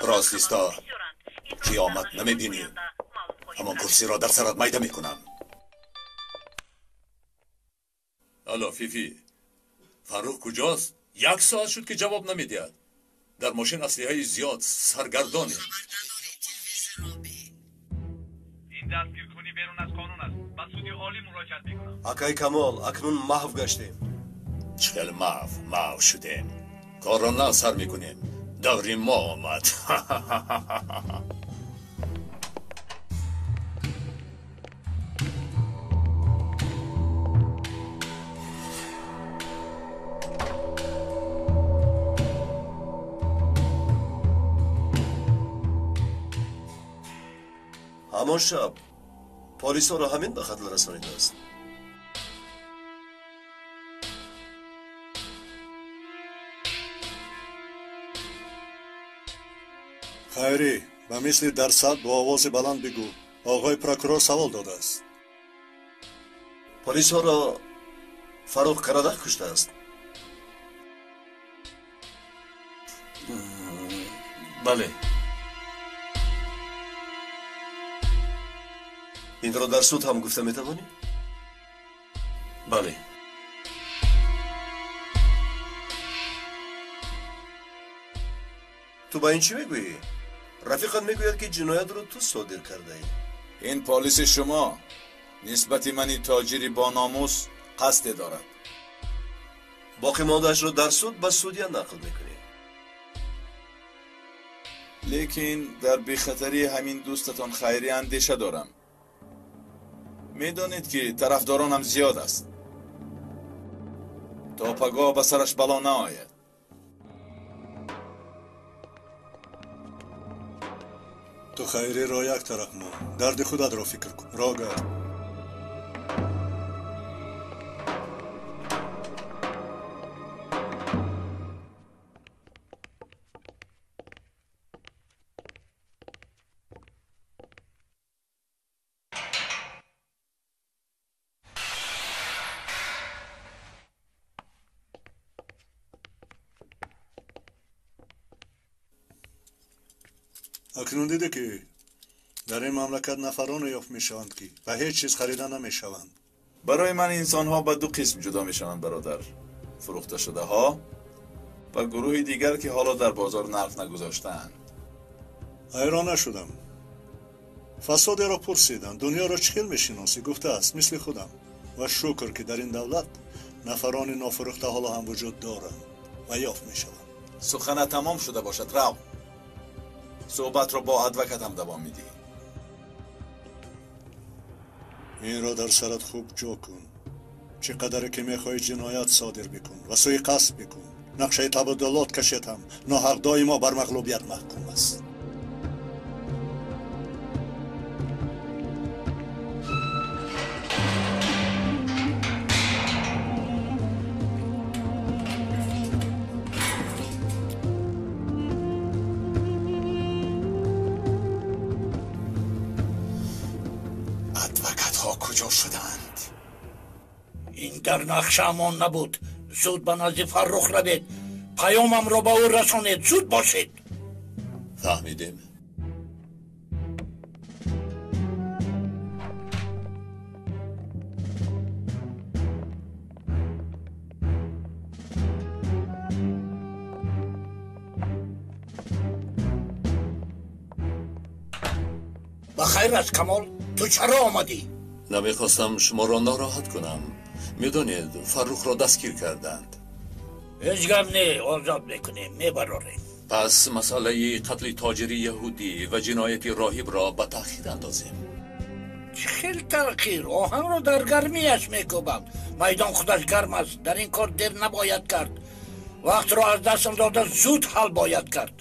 Рост исто, қиёмат намебинӣ. Ҳамон курсиро дар сарат майда мекунам. Алло, Фифи, Фаррух куҷост? Як соат шуд, ки ҷавоб намедиҳад. Дар мошин аслиҳаи зиёд, саргардонем. Ин дастгиркунӣ берун аз қонун аст. Ба суди олӣ муроҷиат мекунам. Акай Камол, акнун маҳв гаштем. Чӣ хел маҳв? Маҳв шудем. Корро нав сар мекунем. Даври мо омад. Ҳамон шаб полисҳоро ҳамин ба қатл расонидааст. Хайрӣ, ба мисли дар сад бо овози баланд бигӯ. Оғои прокурор савол додааст. Полисҳоро Фаррух Карадах куштааст. Бале. Инро дар суд ҳам гуфта метавонӣ? Бале. Ту ба ин чӣ мегӯӣ? Рафиқат мегӯяд, ки ҷиноятро ту содир кардаӣ. Ин полиси шумо нисбати мани тоҷири бономус қасде дорад. Боқӣ мондаашро дар суд ба судья нақл мекунӣ. Лекин дар бехатарии ҳамин дӯстатон Хайрӣ андеша дорам. Медонед, ки тарафдоронам зиёд аст. То пагоҳ ба сараш бало наояд. Ту Хайриро як тараф мон, дарди худатро фикр кун. Роҳ гард. Акнун диде, ки дар ин мамлакат нафароне ёфт мешаванд, ки ба ҳеҷ чиз харида намешаванд. Барои ман инсонҳо ба ду қисм ҷудо мешаванд, бародар. Фурӯхташудаҳо ва гурӯҳи дигар, ки ҳоло дар бозор нарх нагузоштаанд. Ҳайрон нашудам. Фасодеро пурсидам, дунёро чӣ хел мешиносӣ? Гуфтааст, мисли худам. Ва шукр, ки дар ин давлат нафарони нофурӯхта ҳоло ҳам вуҷуд доранд ва ёфт мешаванд. Сухана тамом шуда бошад, рав. Суҳбатро бо адвокатам давом медиҳӣ. Инро дар сарат хуб ҷо кун. Чӣ қадаре ки мехоҳӣ ҷиноят содир бикун ва суиқасд бикун. Нақшаи табодулот кашед ҳам ноҳақ доимо бар мағлубият маҳкум аст. Дар нақшаамон набуд. Зуд ба назди Фаррух равед. Паёмамро ба ӯ расонед. Зуд бошед. Фаҳмидем. Ба хайр аст, Камол. Ту чаро омадӣ? Намехостам шуморо нороҳат кунам. Медонед, Фаррухро дастгир карданд. Ҳеҷ гап не, озод мекунем, мебарорем. Пас масъалаи қатли тоҷири яҳудӣ ва ҷинояти роҳибро ба таъхир андозем. Чӣ хел таъхир? Оҳанро дар гармиаш мекӯбам. Майдон худаш гарм аст. Дар ин кор дер набояд кард. Вақтро аз дастам дода зуд ҳал бояд кард.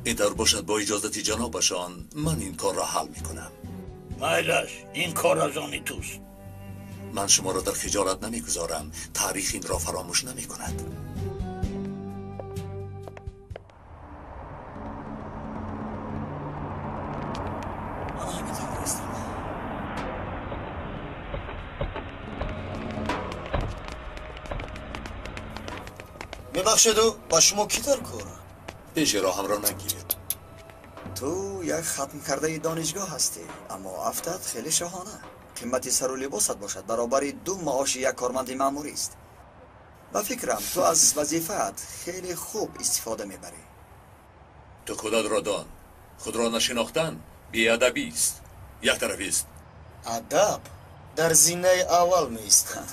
Ин тавр бошад, бо иҷозати ҷанобашон ман ин корро ҳал мекунам. Майлаш, ин кор аз они туст. Ман шуморо дар хиҷолат намегузорам. Таърих инро фаромӯш намекунад. Мебахшеду, ба шумо кӣ дар кор? Пеши роҳамро нагиред. Ту як хатмкардаи донишгоҳ ҳастӣ, аммо афтат хеле шоҳона. Қимати сару либосат бошад баробари 2 маоши як корманди маъмурист. Ба фикрам, ту аз вазифаат хеле хуб истифода мебарӣ. Ту худатро дон. Худро нашинохтан беадабист. Яктарафист. Адаб дар зинаи аввал меистад.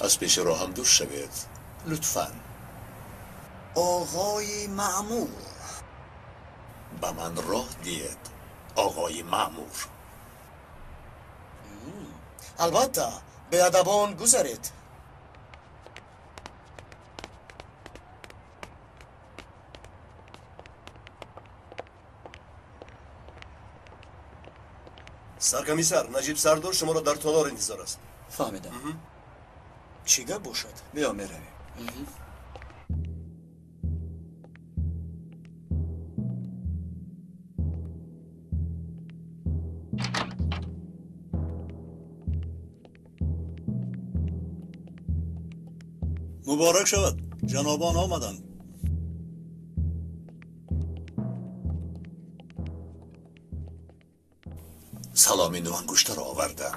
Аз пеши роҳам дур шавед, лутфан. Оғои маъмур. Ба ман роҳ диҳед, оғои маъмур. Албатта, беадабон гузаред. Саркомиссар, Наҷиб сардор шуморо дар толор интизор аст. Фаҳмидам. Чӣ гап бошад? Биё меравем. Муборак шавад, ҷанобон омаданд. Саломи нуангуштаро овардам.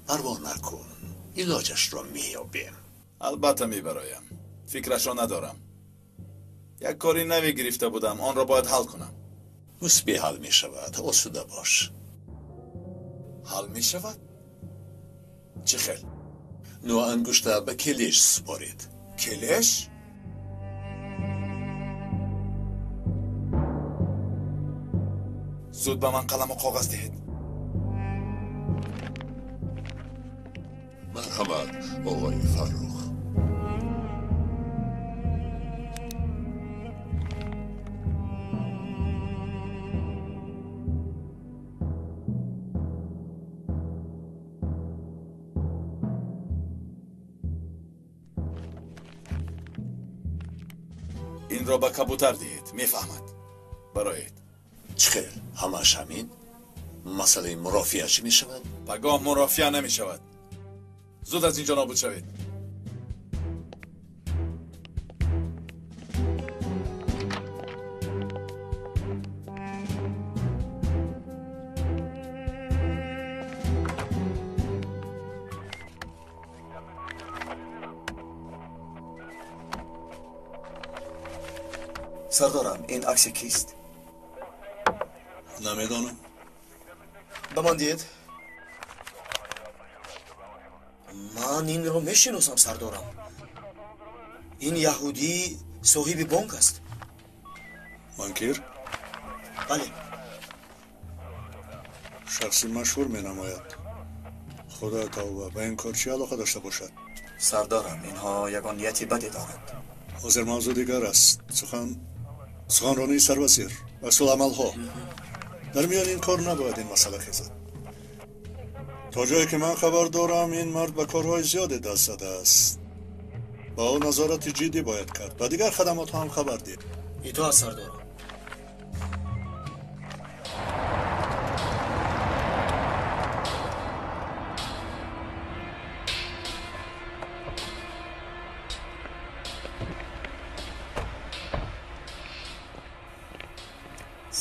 Парво накун, илоҷашро меёбем. Албатта мебароям. Фикрашро надорам. Як кори наве гирифта будам, онро бояд ҳал кунам. Мусбӣ ҳал мешавад, осуда бош. Ҳал мешавад? Чӣ хел? Нуангушта ба келеш супоред. Келеш? Зуд ба ман қаламу коғаз диҳед. Марҳамат, оғои Фаррух. Инро ба кабутар диҳед, мефаҳмад. Бароед. Чӣ хел? Ҳамааш ҳамин? Масъалаи мурофиа чӣ мешавад? Пагоҳ мурофиа намешавад. Зуд аз инҷо нобуд шавед. Сардорам, ин акси кист? Намедонам. Ба ман диҳед. Ман инро мешиносам, сардорам. Ин яҳудӣ соҳиби бонк аст. Банкир? Бале. Шахси машҳур менамояд. Худои тавба, ба ин кор чӣ алоқа дошта бошад? Сардорам, инҳо ягон нияти баде доранд. Ҳозир мавзӯъ дигар аст. Суханронии сарвазир, аксуламалҳо. Дар миёни ин кор набояд ин масъала хезад. То ҷое ки ман хабар дорам, ин мард ба корҳои зиёде даст задааст. Ба ӯ назорати ҷиддӣ бояд кард. Ба дигар хадамотҳо ҳам хабар дид. Итоат, сардорам.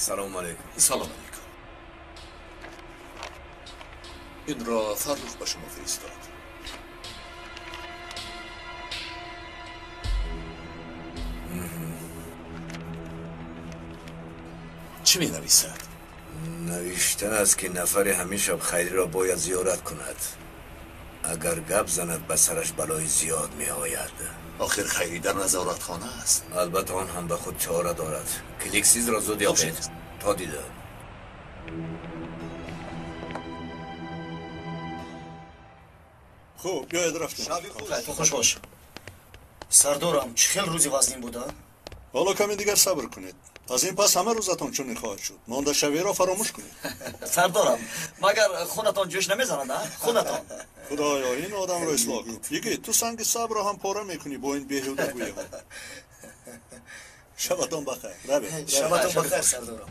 Салом алейкум. Салом алейкум. Инро Фаррух ба шумо фиристод. Чӣ менависад? Навиштан аст, ки нафаре ҳамин шаб Хайриро бояд зиёрат кунад. Агар гап занад, ба сараш балои зиёд меояд. Охир Хайрӣ дар назоратхона аст. Албатта он ҳам ба худ чора дорад. Кликсизро зуд ёбед. То дида. Хуб, биёед рафтем. Ту хуш бош. Сардорам, чӣ хел рӯзи вазнин буда? Ҳоло каме дигар сабр кунед. Аз ин пас ҳама рӯзатон чунин хоҳад шуд. Мондашавиро фаромӯш кунед. Сардорам, магар хунатон ҷӯш намезанад, а? Хунатон. Худоё, ин одамро ислоҳ кун. Йигит, ту санги сабрро ҳам пора мекунӣ бо ин беҳудагӯиҳо. Шабатон бахайр. Равед. Шабатон бахайр, сардорам.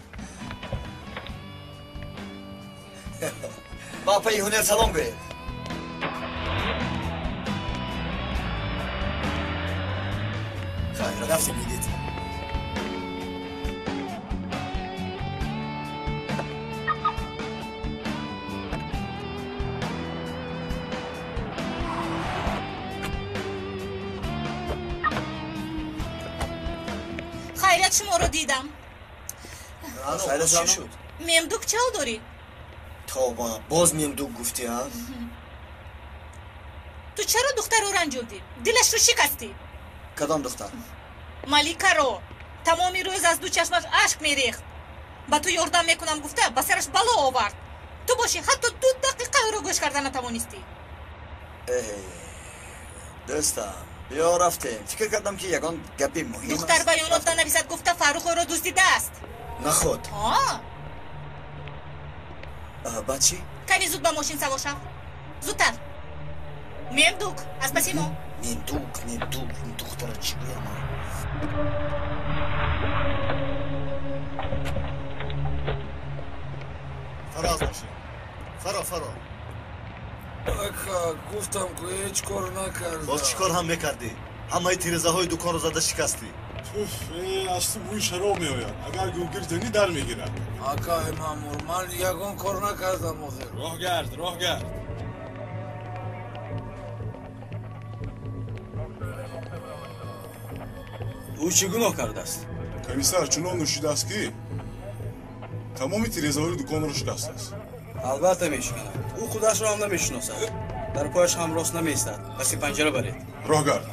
Ба апаи ҳунер салом гӯед. Хайр, рафтем, йигит. Ниҳоят шуморо дидам. Чӣ шуд? Мемдук чал дорӣ? Тавба, боз мемдук гуфтӣ, а? Ту чаро духтарро ранҷондӣ? Дилашро шикастӣ. Кадом духтар? Маликаро. Тамоми рӯз аз ду чашмаш ашк мерехт. Ба ту ёрдам мекунам гуфта, ба сараш бало овард. Ту бошӣ ҳатто 2 дақиқа ӯро гӯш карда натавонистӣ. Дӯстам, биё рафтем. Фикр кардам, ки ягон гапи муҳим аст. Духтар баёнот нанависад гуфта, Фаррух ӯро дуздидааст. Наход. Баъд чӣ? Ками зуд ба мошин савор шав. Зудтар. Мемдук, аз паси мо. Мемдук, мемдук, ин духтара чӣ гӯям? Фаро аз мошин. Фаро, фаро. Ака, гуфтам, ки ҳеҷ кор накардам. Боз чӣ кор ҳам мекардӣ? Ҳамаи тирезаҳои дуконро зада шикастӣ. Туф, аз ту бӯи шароб меояд. Агар гугирд занӣ, дар мегирад. Акаи маъмур, ман ягон кор накардам охир. Роҳ гард, роҳ гард. Ӯ чӣ гуноҳ кардааст? Комиссар чунон нӯшидааст, ки тамоми тирезаҳои дуконро шикастааст. Албатта мешиканад. Ӯ худашро ҳам намешиносад. Дар пояш ҳам рост намеистад. Паси панҷара баред. Роҳ гард.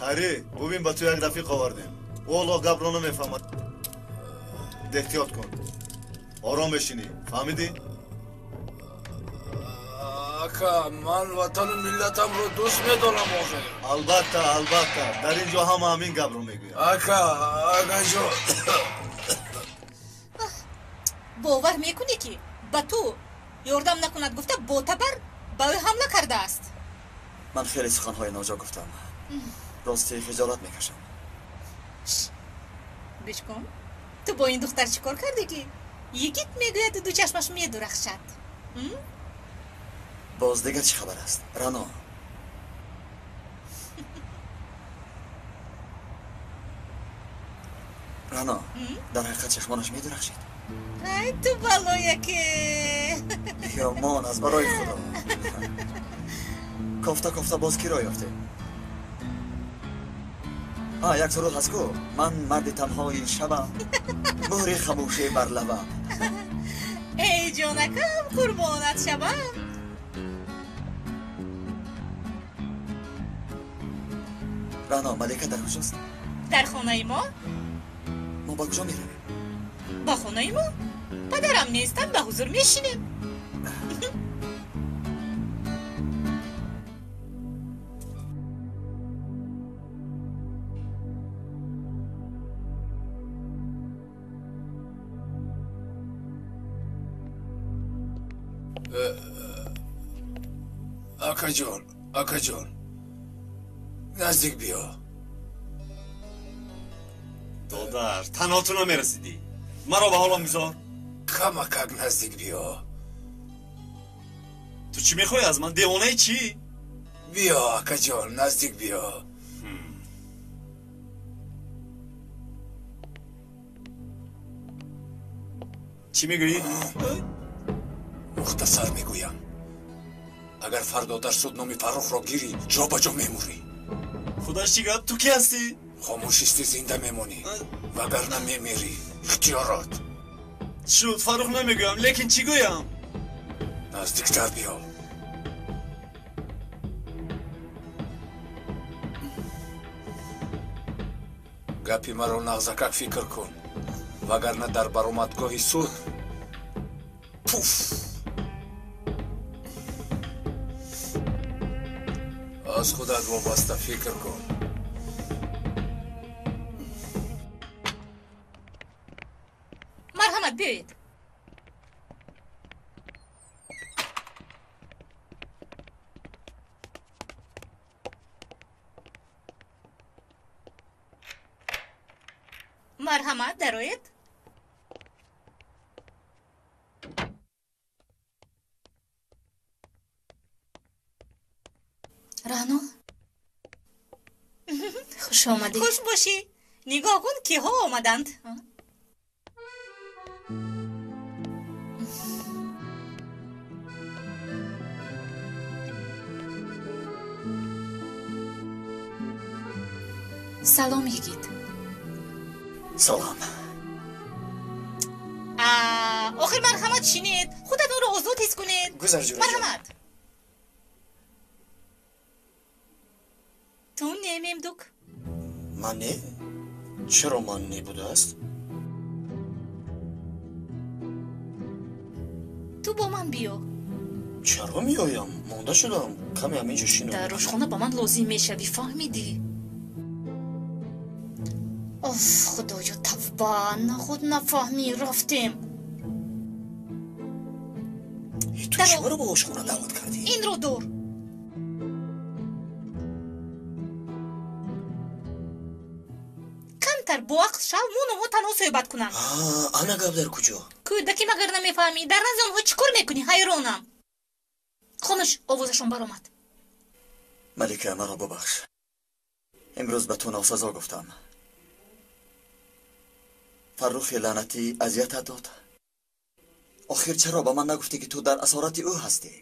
Хайрӣ, бубин, ба ту як рафиқ овардем. Ӯ ҳоло гапро намефаҳмад. Эҳтиёт кун. Ором бешинӣ, фаҳмидӣ? Ака, ман ватану миллатамро дӯст медорам охир. Албатта, албатта, дар ин ҷо ҳама ҳамин гапро мегӯянд. Ака, акаҷон. Бовар мекунӣ, ки ба ту ёрдам накунад гуфта, бо табар ба ӯ ҳамла кардааст? Ман хеле суханҳои ноҷо гуфтам. Рости хиҷолат мекашам. Гӯш кун, ту бо ин духтар чӣ кор кардӣ, ки йигит мегӯяду ду чашмаш медурахшад? Боз дигар чӣ хабар аст, Рано? Рано, дар ҳақиқат чашмонаш медурахшид. Ай, ту балояке! Ёмон аз барои худо. Кофта кофта боз киро ёфтем? Як суруд ҳаст ку: ман марди танҳои шабам, муҳри хамӯшӣ бар лабам. Эй ҷонакам, қурбонат шавам. Рано, Малика дар куҷост? Дар хонаи мо. Мо ба куҷо меравем? Ба хонаи мо. Падарам нестанд, ба ҳузур мешинем. Акаҷон, акаҷон, наздик биё. Додар, танҳо ту намерасидӣ. Маро ба ҳолам гузор. Камакак наздик биё. Ту чӣ мехоҳӣ аз ман? Девонаи чӣ? Биё, акаҷон, наздик биё. Чӣ мегӯӣ? Мухтасар мегӯям. Агар фардо дар суд номи Фаррухро гирӣ, ҷо ба ҷо мемурӣ. Худаш чӣ гап? Ту кӣ ҳастӣ? Хомӯшисти, зинда мемонӣ, вагарна мемирӣ. Ихтиёрот. Шуд, Фаррух намегӯям, лекин чӣ гӯям? Наздиктар биё. Гапи маро нағзакак фикр кун, вагарна дар баромадгоҳи суд пуф. Аз худат вобаста фикр кун. Марҳамат, биёед. Марҳамат, дароед. Рано, хуш омадӣ. Хуш бошӣ. Нигоҳ кун, киҳо омаданд. Салом, йигит. Салом. Охир марҳамат, шинед, худатонро озод ҳис кунед. Гузар, ҷураҷон. Марҳамат. Ту не, Мемдук. Ман не? Чаро ман не будааст? Ту бо ман биё. Чаро меоям? Монда шудам. Каме ҳаминҷо шинам. Дар ошхона ба ман лозим мешавӣ, фаҳмидӣ? Оф, худоё, тавба, нахуд нафаҳмӣ, рафтем. Ту чӣ маро ба ошхона даъват кардӣ? Инро дор. Камтар боақл шав, мон онҳо танҳо суҳбат кунанд. Ана гап дар куҷо? Кӯдаки магар намефаҳмӣ? Дар назди онҳо чӣ кор мекунӣ? Ҳайронам. Хомӯш, овозашон баромад. Малика, маро бубахш. Имрӯз ба ту носазо гуфтам. Фаррухи лаънатӣ азиятат дод. Охир чаро ба ман нагуфтӣ, ки ту дар асорати ӯ ҳастӣ?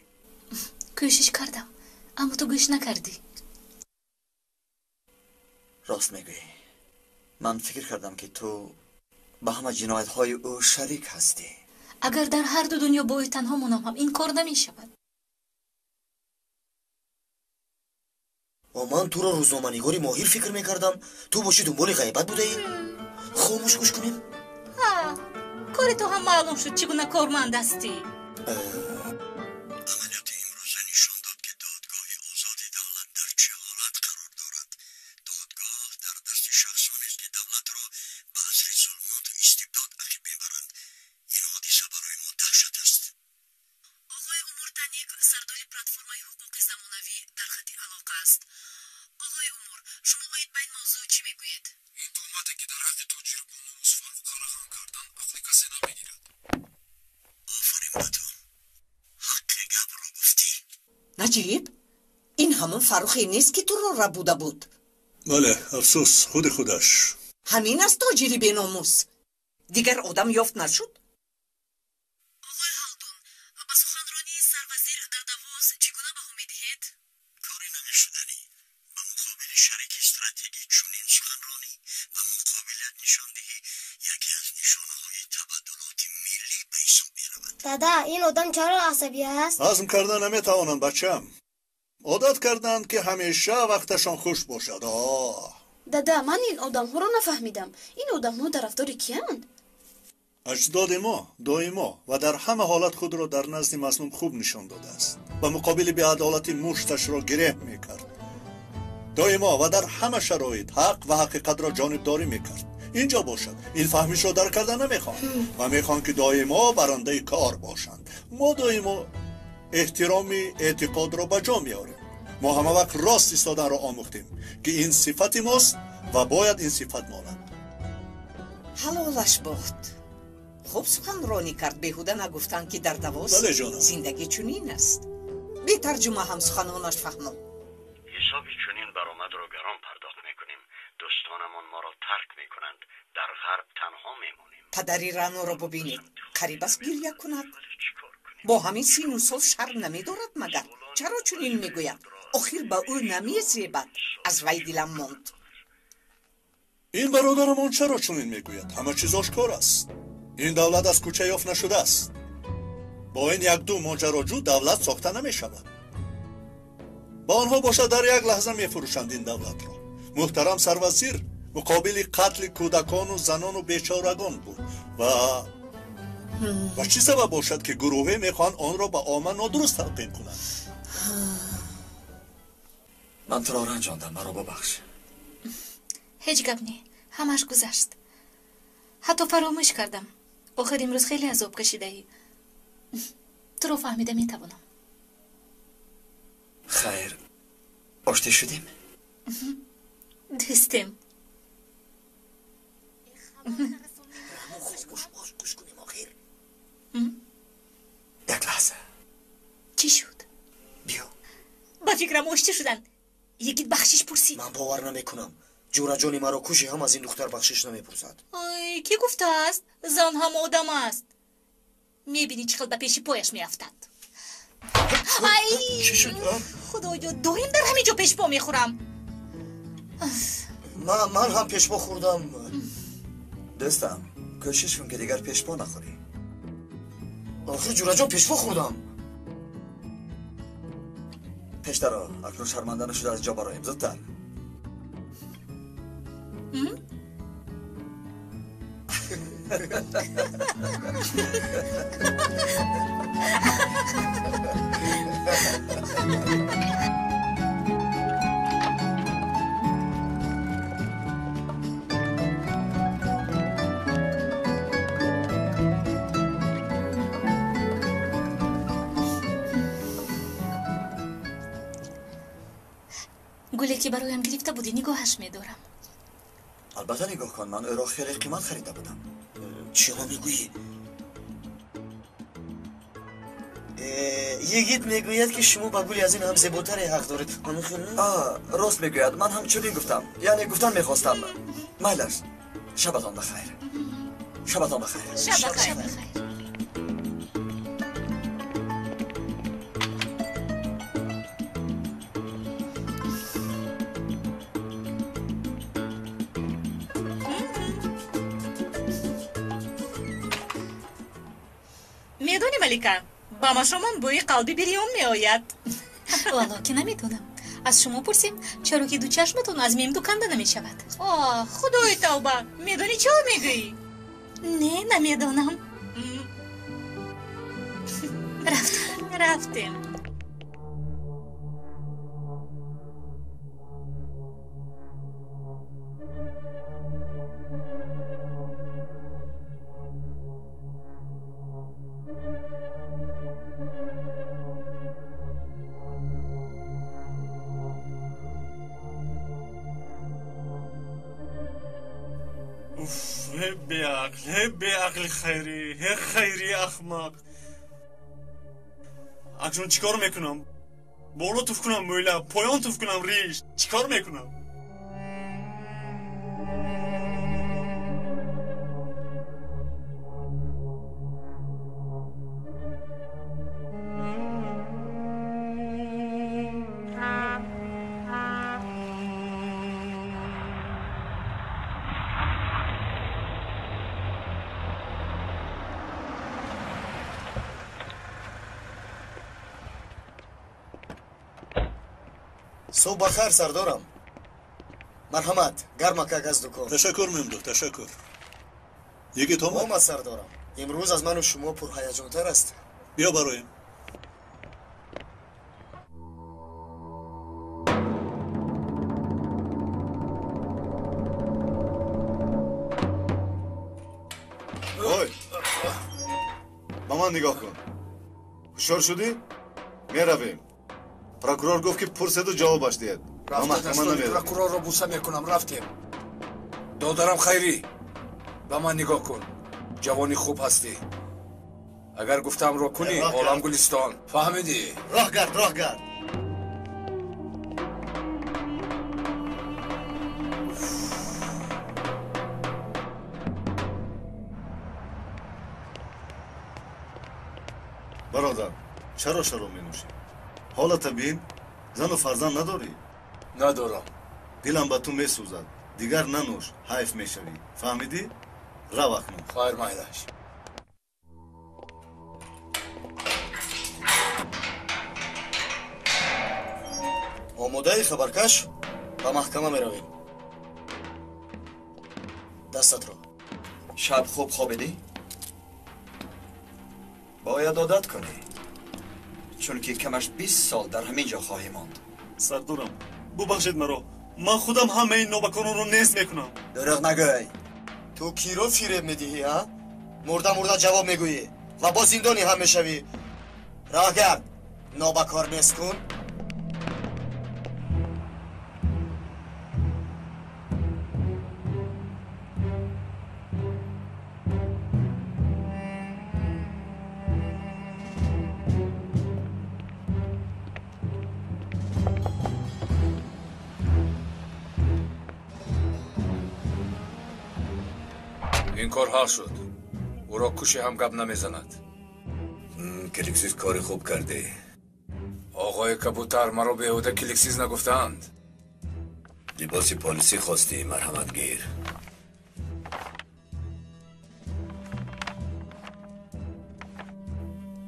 Кӯшиш кардам, аммо ту гӯш накардӣ. Рост мегӯӣ. Ман фикр кардам, ки ту ба ҳама ҷиноятҳои ӯ шарик ҳастӣ. Агар дар ҳар ду дунё бо ӯ танҳо монам ҳам ин кор намешавад. Ва ман туро рӯзноманигори моҳир фикр мекардам. Ту бошӣ дунболи ғайбат будаӣ? Хомӯш гӯш кунем. Ҳа, кори ту ҳам маълум шуд, чӣ гуна корманд ҳастӣ. Амалиёти имрӯза нишон дод, ки додгоҳи озоди давлат дар чӣ ҳолат қарор дорад. Додгоҳ дар дасти шахсонест, ки давлатро ба асри зулмоту истибдод ақиб мебаранд. Ин ҳодиса барои мо даҳшат аст. Оғои Умур Таник, сардори платформаи ҳуқуқи замонавӣ, дар хати алоқа аст. Оғои Умур, шумо оид ба ин мавзӯъ чӣ мегӯед? Ин туҳмате, ки дар ҳаққи тоҷири бономус Фаррух қалаған кардан, ақли касе намегирад. Офарин ба ту, ҳаққи гапро гуфтӣ. Наҷиб, ин ҳамон Фаррухе нест, ки туро рабуда буд? Бале, афсӯс, худи худаш. Ҳамин аст тоҷири беномус? Дигар одам ёфт нашуд? Оғои Ҳалдун, ба суханронии сарвазир дар Давос чӣ гуна баҳо медиҳед? Кори намешуданӣ. Ба муқобили шарики стратегӣ чунин суханронӣ ва муқобилият нишондиҳӣ яке аз нишонаҳои табаддулоти миллӣ ба ҳисоб меравад. Дада, ин одам чаро асабӣ аст? Ҳазм карда наметавонанд, бачам. Одат карданд, ки ҳамеша вақташон хуш бошад. Оҳ. Дада, ман ин одамҳоро нафаҳмидам. Ин одамҳо тарафдори киянд? Аҷдоди мо доимо ва дар ҳама ҳолат худро дар назди мазлум хуб нишон додааст. Ба муқобили беадолатӣ мушташро гиреҳ мекард. Доимо ва дар ҳама шароит ҳақ ва ҳақиқатро ҷонибдорӣ мекард. Инҷо бошад, ин фаҳмишро дарк карда намехоҳанд ва мехоҳанд, ки доимо барандаи кор бошанд. Мо доимо эҳтироми эътиқодро ба ҷо меорем. Мо ҳама вақт рост истоданро омӯхтем, ки ин сифати мост ва бояд ин сифат монад. Ҳалолаш бод. Хуб суханронӣ кард, беҳуда нагуфтанд, ки дар Давос Бале, ҷонам. зиндагӣ чунин аст. Бетарҷума ҳам суханонаш фаҳмо. Ҳисоби чунин баромадро гарон пардохт мекунем. Дӯстонамон моро тарк мекунанд. Дар ғарб танҳо мемонем. Падари Раъноро бубинед, қариб аст гиря кунад. Бо ҳамин сину сол шарм намедорад магар? Чаро чунин мегӯяд? Охир ба ӯ намезебад. Аз вай дилам монд. Ин бародарамон чаро чунин мегӯяд? Ҳама чиз ошкор аст. Ин давлат аз кӯча ёфт нашудааст. Бо ин якду моҷароҷӯ давлат сохта намешавад. Ба онҳо бошад, дар як лаҳза мефурӯшанд ин давлатро. Муҳтарам сарвазир муқобили қатли кӯдакону занону бечорагон буд ва чӣ сабаб бошад, ки гурӯҳе мехоҳанд онро ба омма нодуруст талқин кунанд? Ман туро ранҷондам, маро бубахш. Ҳеҷ гап не, ҳамаш гузашт. Ҳатто фаромӯш кардам. Охир имрӯз хеле азоб кашидаӣ. Туро фаҳмида метавонам. Хайр, оштӣ шудем? Дӯстем. Гӯш кунем охир. Як лаҳза. Чӣ шуд? Биё. Ба фикрам, оштӣ шуданд. Йигит бахшиш пурсид. Ман бовар намекунам. Ҷӯраҷони маро куши ҳам аз ин духтар бахшиш намепурсад. Ай, кӣ гуфтааст? Зан ҳам одам аст. Мебинӣ, чӣ хел ба пеши пояш меафтад. Ай! Чӣ шуд? Худоё, доим дар ҳамин ҷо пешпо мехӯрам. Ман ҳам пешпо хӯрдам. Дӯстам, кӯшиш кун ки дигар пешпо нахӯрӣ. Охир ҷураҷон, пешпо хӯрдам. Пештаро акнун шарманда нашуда аз ҷо бароем, зудтар. Гуле ки бароям гирифта будӣ, нигоҳаш медорам. Албатта нигоҳ кун, ман ӯро хеле қимат харида будам. Чиҳо мегӯӣ? Йигит мегӯяд, ки шумо ба гули аз ин ҳам зеботаре ҳақ доред. Ҳамин хел не? Рост мегӯяд, ман ҳам чунин гуфтам. Яъне гуфтан мехостам. Майлаш, шабатон бахайр. Шабатон бахайр. Шаб бахайр. Медонӣ, Малика, ба машомон бӯи қалби бирён меояд. Валло ки намедонам. Аз шумо пурсем, чаро ки ду чашматон аз мимду канда намешавад? Оҳ, худои тавба, медонӣ чо мегӯӣ? Не, намедонам. Рафтем. Рафтем. Беақл, ҳе беақли Хайрӣ, ҳе Хайрии ахмақ. Акнун чӣ кор мекунам? Боло туф кунам мӯйла, поён туф кунам риш, чӣ кор мекунам? Субҳ бахайр, сардорам. Марҳамат, гармакак аз дукон. Ташаккур, Мемдуҳ, ташаккур. Йигит омад? Омад, сардорам. Имрӯз аз ману шумо пурҳаяҷонтар аст. Биё бароем. Ой, ба ман нигоҳ кун. Ҳушёр шудӣ? Меравем. Прокурор гуфт, ки пурседу ҷавобаш диҳед. Ба маҳкама намеравем. Прокурорро буса мекунам, рафтем. Додарам Хайрӣ, ба ман нигоҳ кун. Ҷавони хуб ҳастӣ. Агар гуфтаамро кунӣ, олам гулистон. Фаҳмидӣ? Роҳ гард, роҳ гард. Бародар, чаро шароб менӯшӣ? Ҳолата бин, зану фарзанд надорӣ? Надорам. Дилам ба ту месӯзад. Дигар нанӯш, ҳайф мешавӣ. Фаҳмидӣ? Рав акнун. Хайр, майлаш. Омодаи, хабаркаш? Ба маҳкама меравем. Дастатро. Шаб хуб хобидӣ? Бояд одат кунӣ, чунки камаш 20 сол дар ҳамин ҷо хоҳӣ монд. Сардорам, бубахшед маро. Ман худам ҳамаи нобакоронро нест мекунам. Дурӯғ нагӯй. Ту киро фиреб медиҳӣ, ҳа? Мурда мурда ҷавоб мегӯӣ ва боз зиндонӣ ҳам мешавӣ. Роҳ гард, нобакор нест кун. Ин кор ҳал шуд. Ӯро куши ҳам гап намезанад. Кликсиз кори хуб кардӣ. Оғои кабутар, маро беҳуда кликсиз нагуфтаанд. Либоси полисӣ хостӣ, марҳамат гир.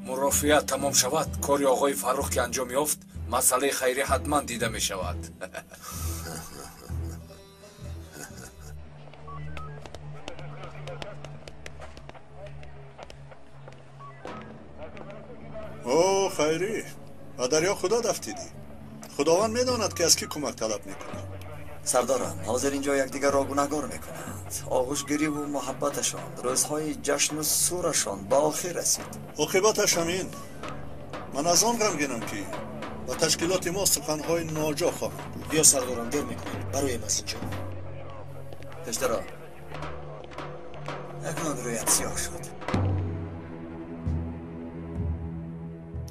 Мурофиа тамом шавад, кори оғои Фаррух ки анҷом ёфт, масъалаи хайрӣ ҳатман дида мешавад. О, Хайрӣ, ба дарё худат афтидӣ. Худованд медонад, ки аз кӣ кӯмак талаб мекунӣ. Сардорам, ҳозир инҷо якдигарро гунаҳгор мекунанд. Оғӯшгириву муҳаббаташон, рӯзҳои ҷашну сурашон ба охир расид. Оқибаташ ҳамин. Ман аз он ғамгинам, ки ба ташкилоти мо суханҳои ноҷо хоҳанд гуфт. Биё, сардорам, дер мекунем. Бароем аз инҷо. Пештаро, акнун рӯят сиёҳ шуд.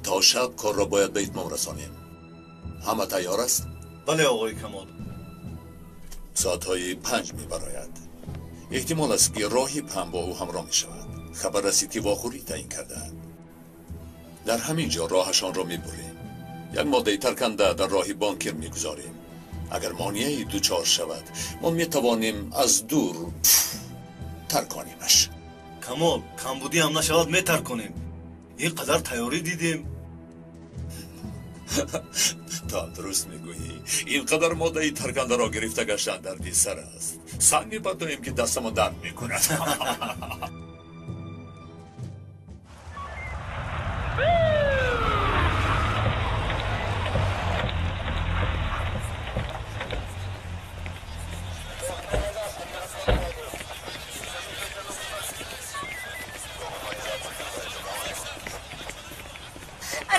То шаб корро бояд ба итмом расонем. Ҳама тайёр аст? Бале, оғои Камол. Соатҳои 5 мебарояд. Эҳтимол аст, ки роҳиб ҳам бо ӯ ҳамроҳ мешавад. Хабар расид, ки вохӯрӣ таъин кардаанд. Дар ҳамин ҷо роҳашонро мебурем. Як моддаи тарканда дар роҳи бонкир мегузорем. Агар монеаи дучор шавад, мо метавонем аз дур тарконимаш. Камол, камбудӣ ҳам нашавад, метарконем. Ин қадар тайёрӣ дидем. То ҳам дуруст мегӯӣ. Ин қадар моддаи таркандаро гирифта гаштан дарди сар аст. Санг мепартоем, ки дастамон дард мекунад.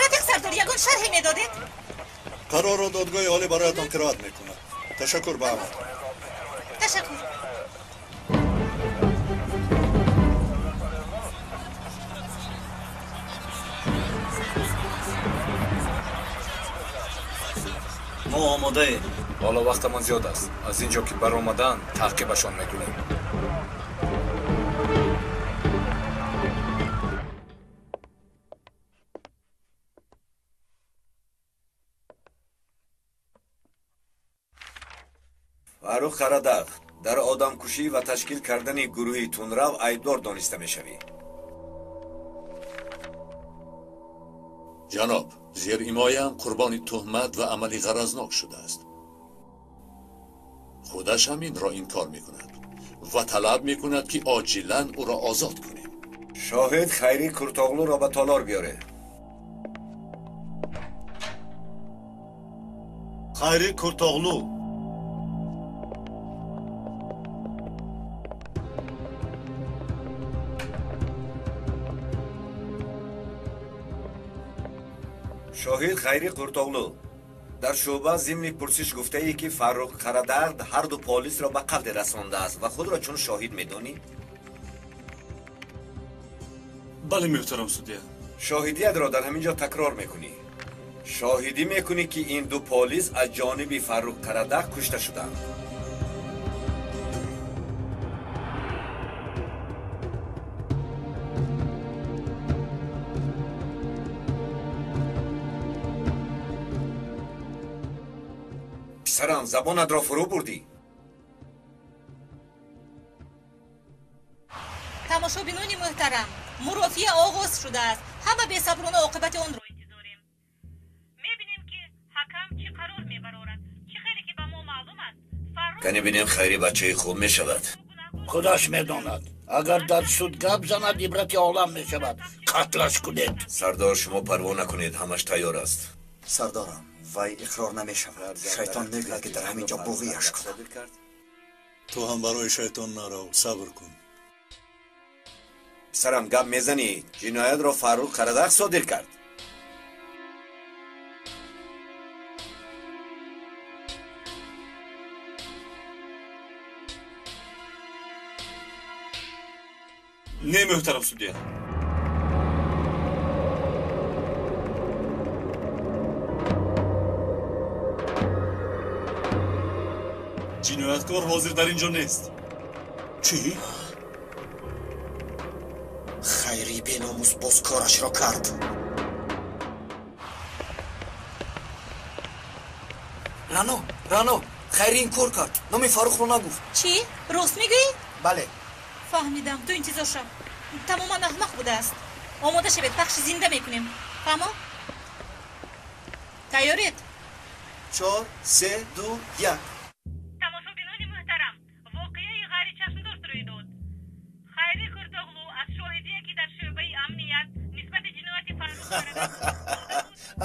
Рафиқ сардор, ягон шарҳе медодед? Қарорро додгоҳи олӣ бароятон қироат мекунад. Ташаккур ба ҳаматон. Ташаккур. Мо омодаем. Ҳоло вақтамон зиёд аст. Аз ин ҷо ки баромадан, таъқибашон мекунем. Фаррух Қарадаг, дар одамкушӣ ва ташкил кардани гурӯҳи тундрав айбдор дониста мешавӣ. Ҷаноб, зеримояам қурбони туҳмат ва амали ғаразнок шудааст. Худаш ҳам инро инкор мекунад ва талаб мекунад, ки оҷилан ӯро озод кунем. Шоҳид Хайрӣ Куртоғлуро ба толор биёре. Хайрӣ Куртоғлу. Шоҳид Хайрӣ Куртоғлу, дар шӯъба зимни пурсиш гуфтаӣ, ки Фаррух Қарадард ҳар ду полисро ба қатл расондааст ва худро чун шоҳид медонӣ? Бале, муҳтарам судья. Шоҳидиятро дар ҳамин ҷо такрор мекунӣ. Шоҳидӣ мекунӣ, ки ин ду полис аз ҷониби Фаррух Қарадаг кушта шуданд. Писарам, забонатро фурӯ бурдӣ. Тамошобинони муҳтарам, мурофиа оғоз шудааст. Ҳама бесаброна оқибати онро интизорем. Мебинем, ки ҳакам чӣ қарор мебарорад. Чӣ хеле ки ба мо маълум аст, Фаррух Кани бинем, Хайри бачаи хуб мешавад. Худаш медонад. Агар дар суд гап занад, ибрати олам мешавад. Қатлаш кунед. Сардор, шумо парво накунед, ҳамаш тайёр аст. Сардорам, вай иқрор намешавад. Шайтон мегӯяд, ки дар ҳамин ҷо буғияш кунам. Ту ҳам барои шайтон нарав, сабр кун. Писарам, гап мезанӣ? Ҷиноятро Фаррух Қарадаг содир кард. Не, муҳтарам судья. Ҷинояткор ҳозир дар ин ҷо нест. Чӣ? Хайрӣ беномус боз корашро кард. Рано, Рано, Хайри инкор кард, номи Фаррухро нагуфт. Чӣ? Рост мегӯӣ? Бале. Фаҳмидам, ту интизор шав. Тамоман аҳмақ будааст. Омода шавед, пахши зинда мекунем. Фаҳмо? Тайёред? 4, 3, 2, 1. Тамошобинони муҳтарам, воқеаи ғайричашмдошт рӯй дод. Хайри Куртоғлу аз шоҳидие, ки дар шӯъбаи амният нисбати ҷинояти Фаррух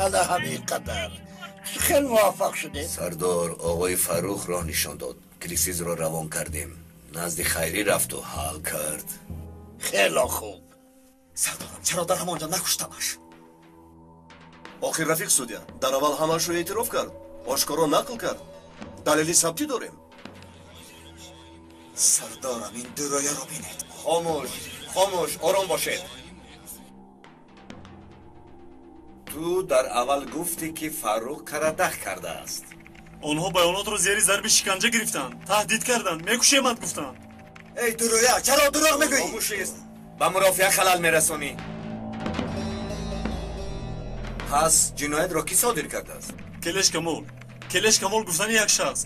ана ҳамин қадар. Чӣ хел муваффақ шудед? Сардор, оғои Фаррух роҳ нишон дод. Клисизро равон кардем. Назди Хайрӣ рафту ҳал кард. Хело хуб. Сардорам, чаро дар ҳамон ҷо накуштамаш? Охир рафиқ судя, дар аввал ҳамаашро эътироф кард, ошкоро нақл кард. Далели сабтӣ дорем. Сардорам, ин дурӯяро бинед. Хомӯш, хомӯш, ором бошед. Ту дар аввал гуфтӣ, ки Фаррух карадах кардааст. Онҳо баёнотро зери зарби шиканҷа гирифтанд, таҳдид карданд, мекушемад гуфтанд. Эй дурӯя, чаро дурӯғ мегӯӣ? Хомӯшист, ба мурофиа халал мерасонӣ. Пас ҷиноятро кӣ содир кардааст? Келеш Камол. Келеш Камол гуфтани як шахс.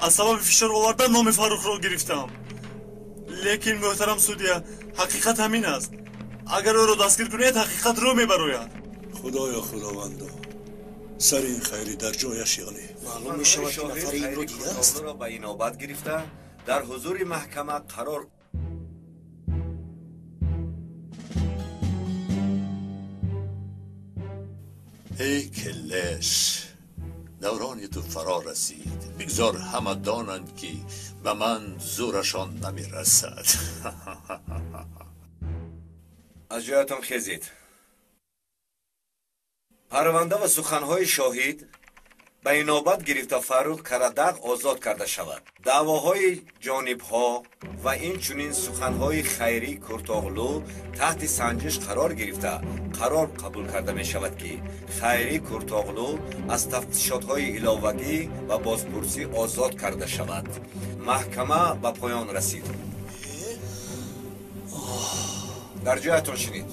Аз сабаби фишор овардан номи Фаррухро гирифтам. Лекин муҳтарам судя, ҳақиқат ҳамин аст. Агар ӯро дастгир кунед, ҳақиқат рӯ мебарояд. Худоё, худовандо, сари ин хайри дар ҷояш ёнӣ. Маълум мешавад, ки нафари инро дидааст. Ба инобат гирифта дар ҳузури маҳкама қарор Эй Келеш, даврони ту фаро расид. Бигзор ҳама донанд, ки ба ман зӯрашон намерасад. Аз ҷоятон хезед. Парванда ва суханҳои шоҳид ба инобат гирифта Фаррух Карадаг озод карда шавад. Даъвоҳои ҷонибҳо ва инчунин суханҳои Хайрӣ Куртоғлу таҳти санҷиш қарор гирифта қарор қабул карда мешавад, ки Хайрӣ Куртоғлу аз тафтишотҳои иловагӣ ва бозпурсӣ озод карда шавад. Маҳкама ба поён расид. Дар ҷоятон шинед.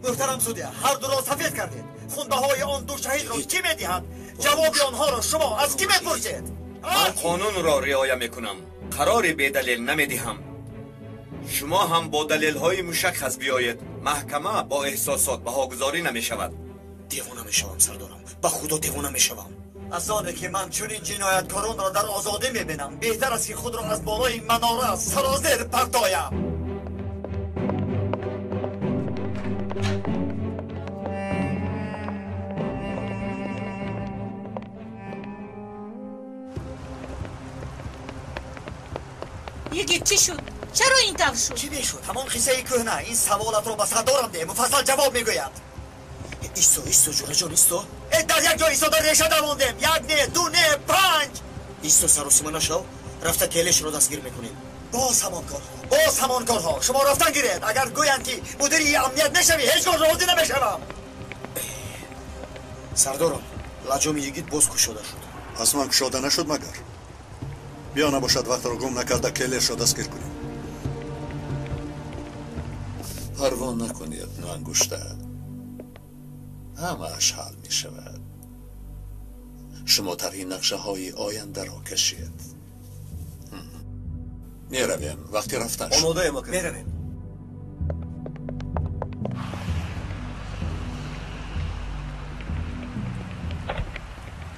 Муҳтарам судя, ҳар дуро сафед кардед. Хунбаҳои он ду шаҳидро кӣ медиҳад? Ҷавоби онҳоро шумо аз кӣ мепурсед? Ман қонунро риоя мекунам, қарори бедалел намедиҳам. Шумо ҳам бо далелҳои мушаххас биёед. Маҳкама бо эҳсосот баҳогузорӣ намешавад. Девона мешавам, сардорам, ба худо девона мешавам. Аз оне ки ман чунин ҷинояткоронро дар озодӣ мебинам, беҳтар аст, ки худро аз болои манора сарозер партоям. Йигит, чӣ шуд? Чаро ин тавр шуд? Чӣ мешуд? Ҳамон қиссаи кӯҳна. Ин саволатро ба сардорам деҳ, муфассал ҷавоб мегӯяд. Исто, исто, ҷураҷон, исто. Э, дар як ҷо истода реша давондем. Як не, ду не, панҷ. Исто, саросима нашав. Рафта Келешро дастгир мекунем. Боз ҳамон корҳо, боз ҳамон корҳо. Шумо рафтан гиред. Агар гӯянд, ки мудири амният мешавӣ, ҳеҷ гоҳ розӣ намешавам. Сардорам, лаҷоми йигит боз кушода шуд. Аз ман кушода нашуд магар? Биё, набошад, вақтро гум накарда Келешро дастгир кунем. Парво накунед, ноангушта. Ҳамааш ҳал мешавад. Шумо тарҳи нақшаҳои ояндаро кашед. Меравем, вақти рафтан шуд. Омодаем, ака. Меравем.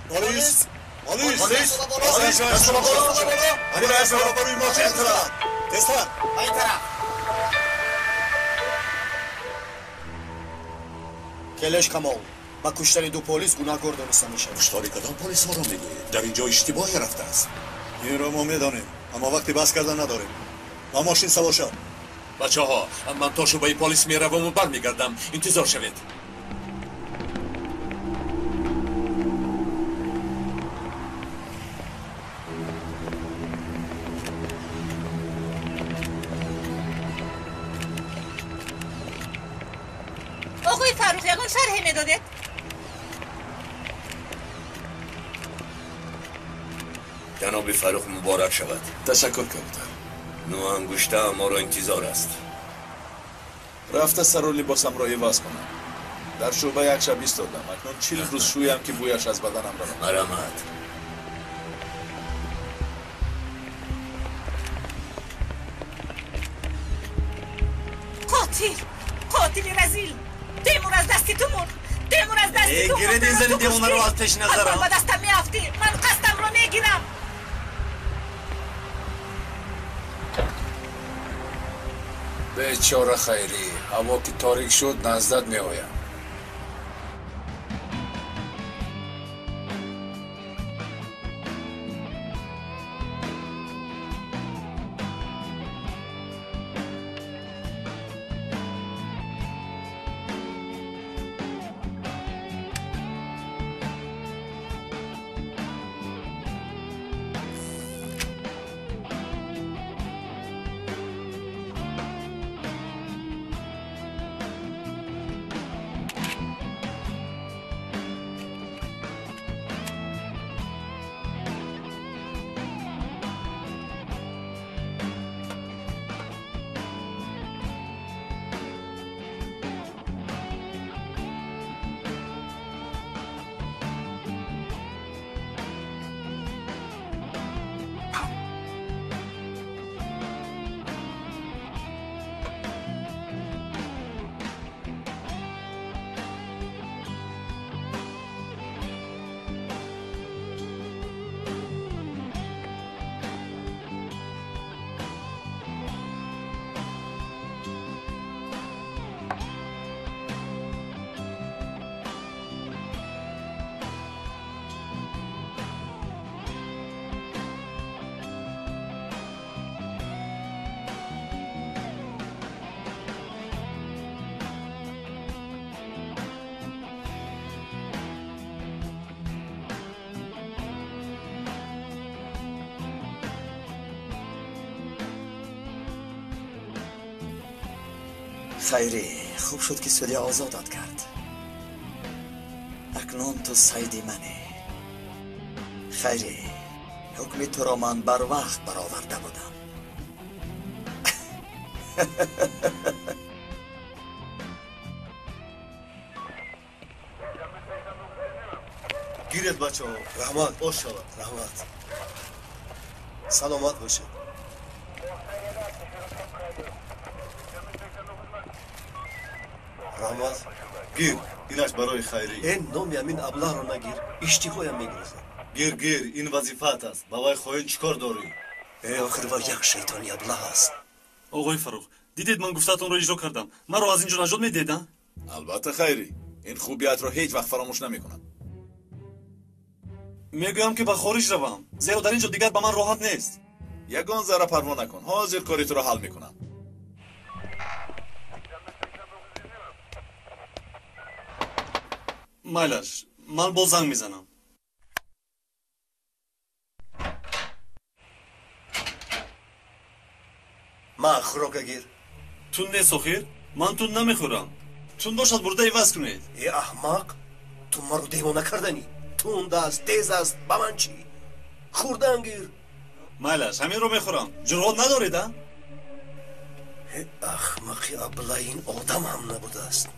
Полис! Полис! Полис! Полис! Полис! Тезтар! Ба ин тараф! Келеш Камол ба куштани ду полис гунаҳкор дониста мешавад. Куштори кадом полисҳоро мегӯед? Дар ин ҷо иштибоҳе рафтааст. Инро мо медонем, аммо вақти баҳс кардан надорем. Ба мошин савор шав. Бачаҳо, ман то шӯъбаи полис мераваму бармегардам. Интизор шавед. Оғои Фаррух, ягон шарҳе медодед? Ҷаноби Фаррух, муборак шавад. Ташаккур, кабутар. Ноангушта моро интизор аст. Рафта сару либосамро иваз кунам. Дар шӯъба як шаб истодам. Акнун 40 рӯз шӯям, ки бӯяш аз баданам равад. Марамат. Қотил, қотили разил. Темур аз дасти ту мурд. Темур аз дасти ту мурд. Гиред ин зани девонаро аз пеши назарам. Ба дастам меафтӣ. Ман қасдамро мегирам. Бечора Хайрӣ, ҳаво ки торик шуд, наздат меоям. Хайрӣ, хуб шуд ки судья озодат кард. Акнун ту сайди манӣ. Хайрӣ, ҳукми туро ман барвақт бароварда будам. Гиред бачаҳо, раҳмат, ош шавад, раҳмат. Саломат бошед. Раҳмат. Гир, инаш барои Хайрӣ. Э, номи ҳамин аблаҳро нагир, иштиҳоям мегирезад. Гир, гир, ин вазифаат аст. Ба вай хоин чӣ кор дорӣ? Э, охир вай як шайтони аблаҳ аст. Оғои Фаррух, дидед ман гуфтаатонро иҷро кардам. Маро аз ин ҷо наҷот медиҳед, а? Албатта, Хайрӣ. Ин хубиятро ҳеҷ вақт фаромӯш намекунам. Мегӯям ки ба хориҷ равам, зеро дар ин ҷо дигар ба ман роҳат нест. Ягон зарра парво накун, ҳозир кори туро ҳал мекунам. Майлаш, ман боз занг мезанам. Ман хӯрока гир. Тун нест охир? Ман тун намехӯрам. Тун бошад бурда иваз кунед. Э, аҳмақ, ту маро девона карданӣ. Тунд аст, тез аст, ба ман чӣ? Хӯрдан гир. Майлаш, ҳаминро мехӯрам. Ҷуръат надоред, а? Э, аҳмақи абла, ин одам ҳам набудааст.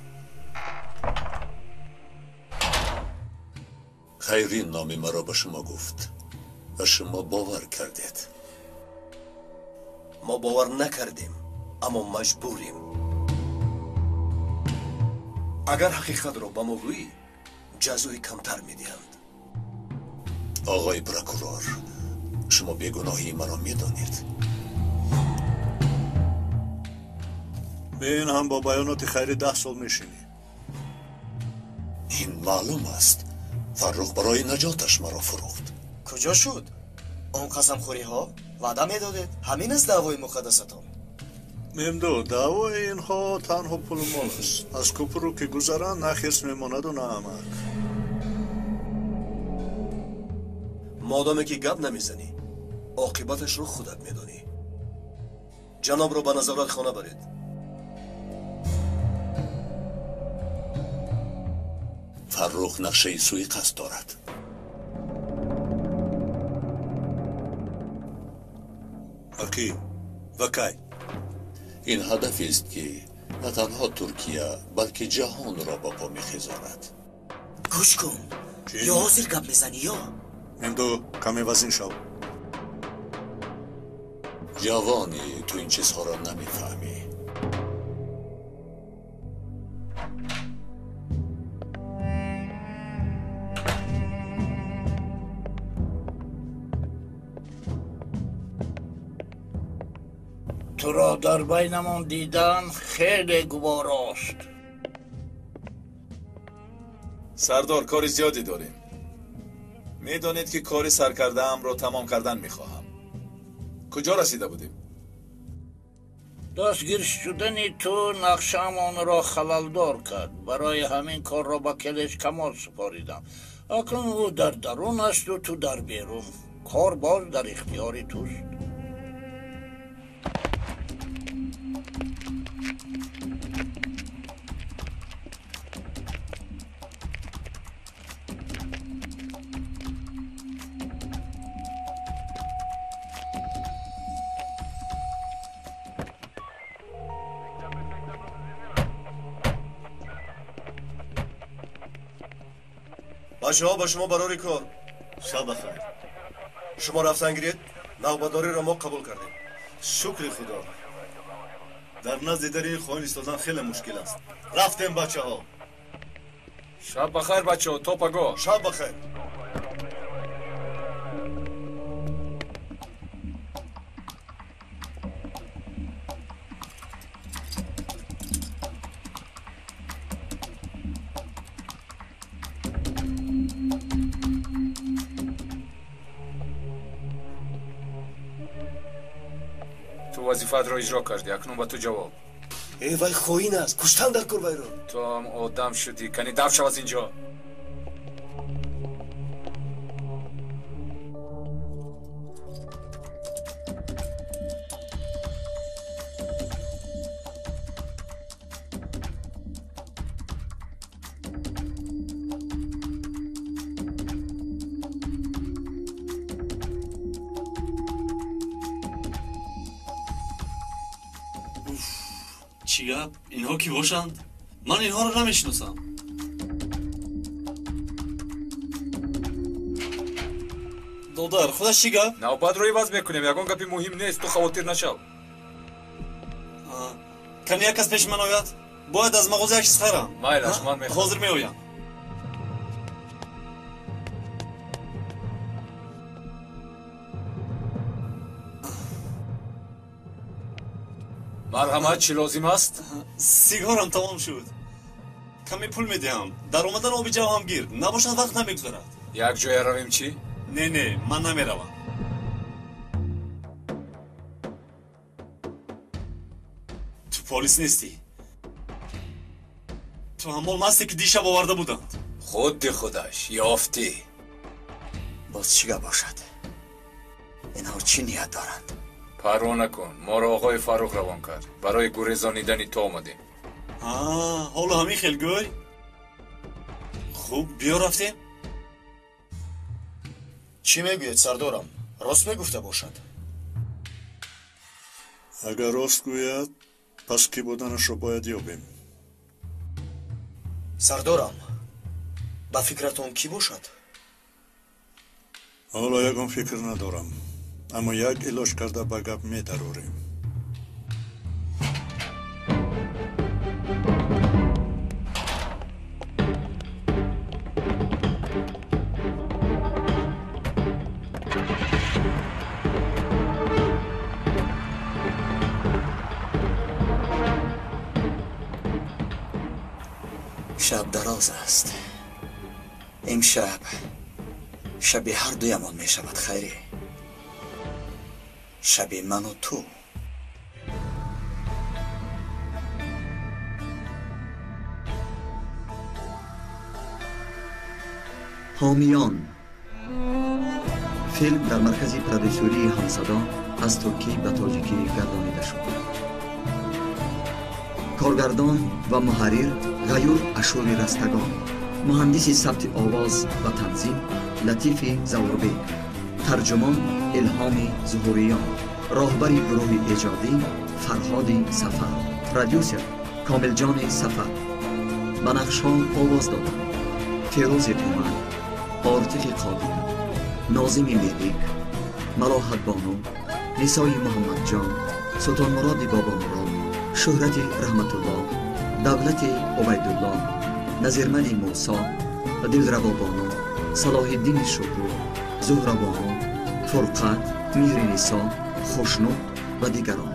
Хайрӣ номи маро ба шумо гуфт ва шумо бовар кардед. Мо бовар накардем, аммо маҷбурем. Агар ҳақиқатро ба мо гӯӣ, ҷазои камтар медиҳанд. Оғои прокурор, шумо бегуноҳии маро медонед. Бе ин ҳам бо баёноти Хайрӣ 10 сол мешинӣ. Ин маълум аст. Фаррух барои наҷоташ маро фурӯхт. Куҷо шуд? Он қасамхӯриҳо? Ваъда медодед? Ҳамин аст даъвои муқаддасатон. Мемду, даъвои инҳо танҳо пулу мол аст. Аз кӯпуру ки гузаранд, на хирс мемонаду на амак. Модоме ки гап намезанӣ, оқибаташро худат медонӣ. Ҷанобро ба назоратхона баред. Фаррух нақшаи суиқасд дорад. Ба кӣ? Ва кай? Ин ҳадафест ки на танҳо Туркия, балки ҷаҳонро ба по мехезонад. Гӯш кун, ё ҳозир гап мезанӣ, ё? Мемду, каме вазин шав. Ҷавонӣ, ту ин чизҳоро намефаҳмӣ. Туро дар байнамон дидан хеле гуворост. Сардор, кори зиёде дорем. Медонед ки кори саркардаамро тамом кардан мехоҳам. Куҷо расида будем? Дастгир шудани ту нақшаамонро халалдор кард. Барои ҳамин корро ба Келеш Камол супоридам. Акнун ӯ дар дарун асту ту дар берун. Кор боз дар ихтиёри туст. Бачаҳо, ба шумо барори кор. Шаб бахайр. Шумо рафтан гиред, навбатдориро мо қабул кардем. Шукри Худо. Дар назди дари ин хоин истодан хеле мушкил аст. Рафтем, бачаҳо. Шаб бахайр, бачаҳо, то пагоҳ. Шаб бахайр. Ту вазифаатро иҷро кардӣ, акнун ба ту ҷавоб. Э, вай хоин аст, куштан дар кор вайро. Ту ҳам одам шудӣ, кани даф шав аз инҷо. Чӣ гап? Инҳо кӣ бошанд? Ман инҳоро намешиносам. Додар, худаш чӣ гап? Навбатро иваз мекунем, ягон гапи муҳим нест, ту хавотир нашав. Кани як кас пеши ман ояд? Бояд аз мағоза як чиз харам. Майлаш, ман мехоҳам. Ҳозир меоям. Марҳамат, чӣ лозим аст? Сигорам тамом шуд. Каме пул медиҳам. Дар омадан оби ҷав ҳам гир. Набошад вақт намегузарад. Як ҷоя равем чӣ? Не, не, ман намеравам. Ту полис нестӣ. Ту ҳамон масте ки дишаб оварда буданд. Худди худаш, ёфтӣ. Боз чӣ гап бошад? Инҳо чӣ ният доранд? Парво накун, моро оғои Фаррух равон кард. Барои гурезонидани ту омадем. Ҳоло ҳамин хел гӯй? Хуб, биё рафтем. Чӣ мегӯед, сардорам? Рост мегуфта бошад? Агар рост гӯяд, пас кӣ буданашро бояд ёбем. Сардорам, ба фикратон кӣ бошад? Ҳоло ягон фикр надорам, аммо як илоҷ карда ба гап медарорем. Шаб дароз аст. Имшаб шаби ҳар дуямон мешавад, Хайрӣ. Шаби ману ту. Ҳомиён. Филм дар маркази продюсерии Ҳамсадо аз туркӣ ба тоҷикӣ гардонида шуд. Коргардон ва муҳаррир Ғаюр Ашури Растагон, муҳандиси сабти овоз ва танзим Латифи Завурбек, тарҷумон Илҳоми Зуҳуриён, роҳбари гурӯҳи эҷодӣ Фарҳоди Сафар, продюсер Комилҷони Сафар. Ба нақшҳо овоз доданд Фирӯзи Умар, Ортиқи Қодир, Нозими Мелик, Малоҳатбону, Нисои Муҳаммадҷон, Султонмуроди Бобомурод, Шӯҳрати Раҳматуллоҳ, Давлати Убайдуллоҳ, Назирмали Мусо, Дилравобону, Салоҳиддини Шукур, Зуҳрабону, Фурқат, Меҳринисо, Хушнуд ва дигарон.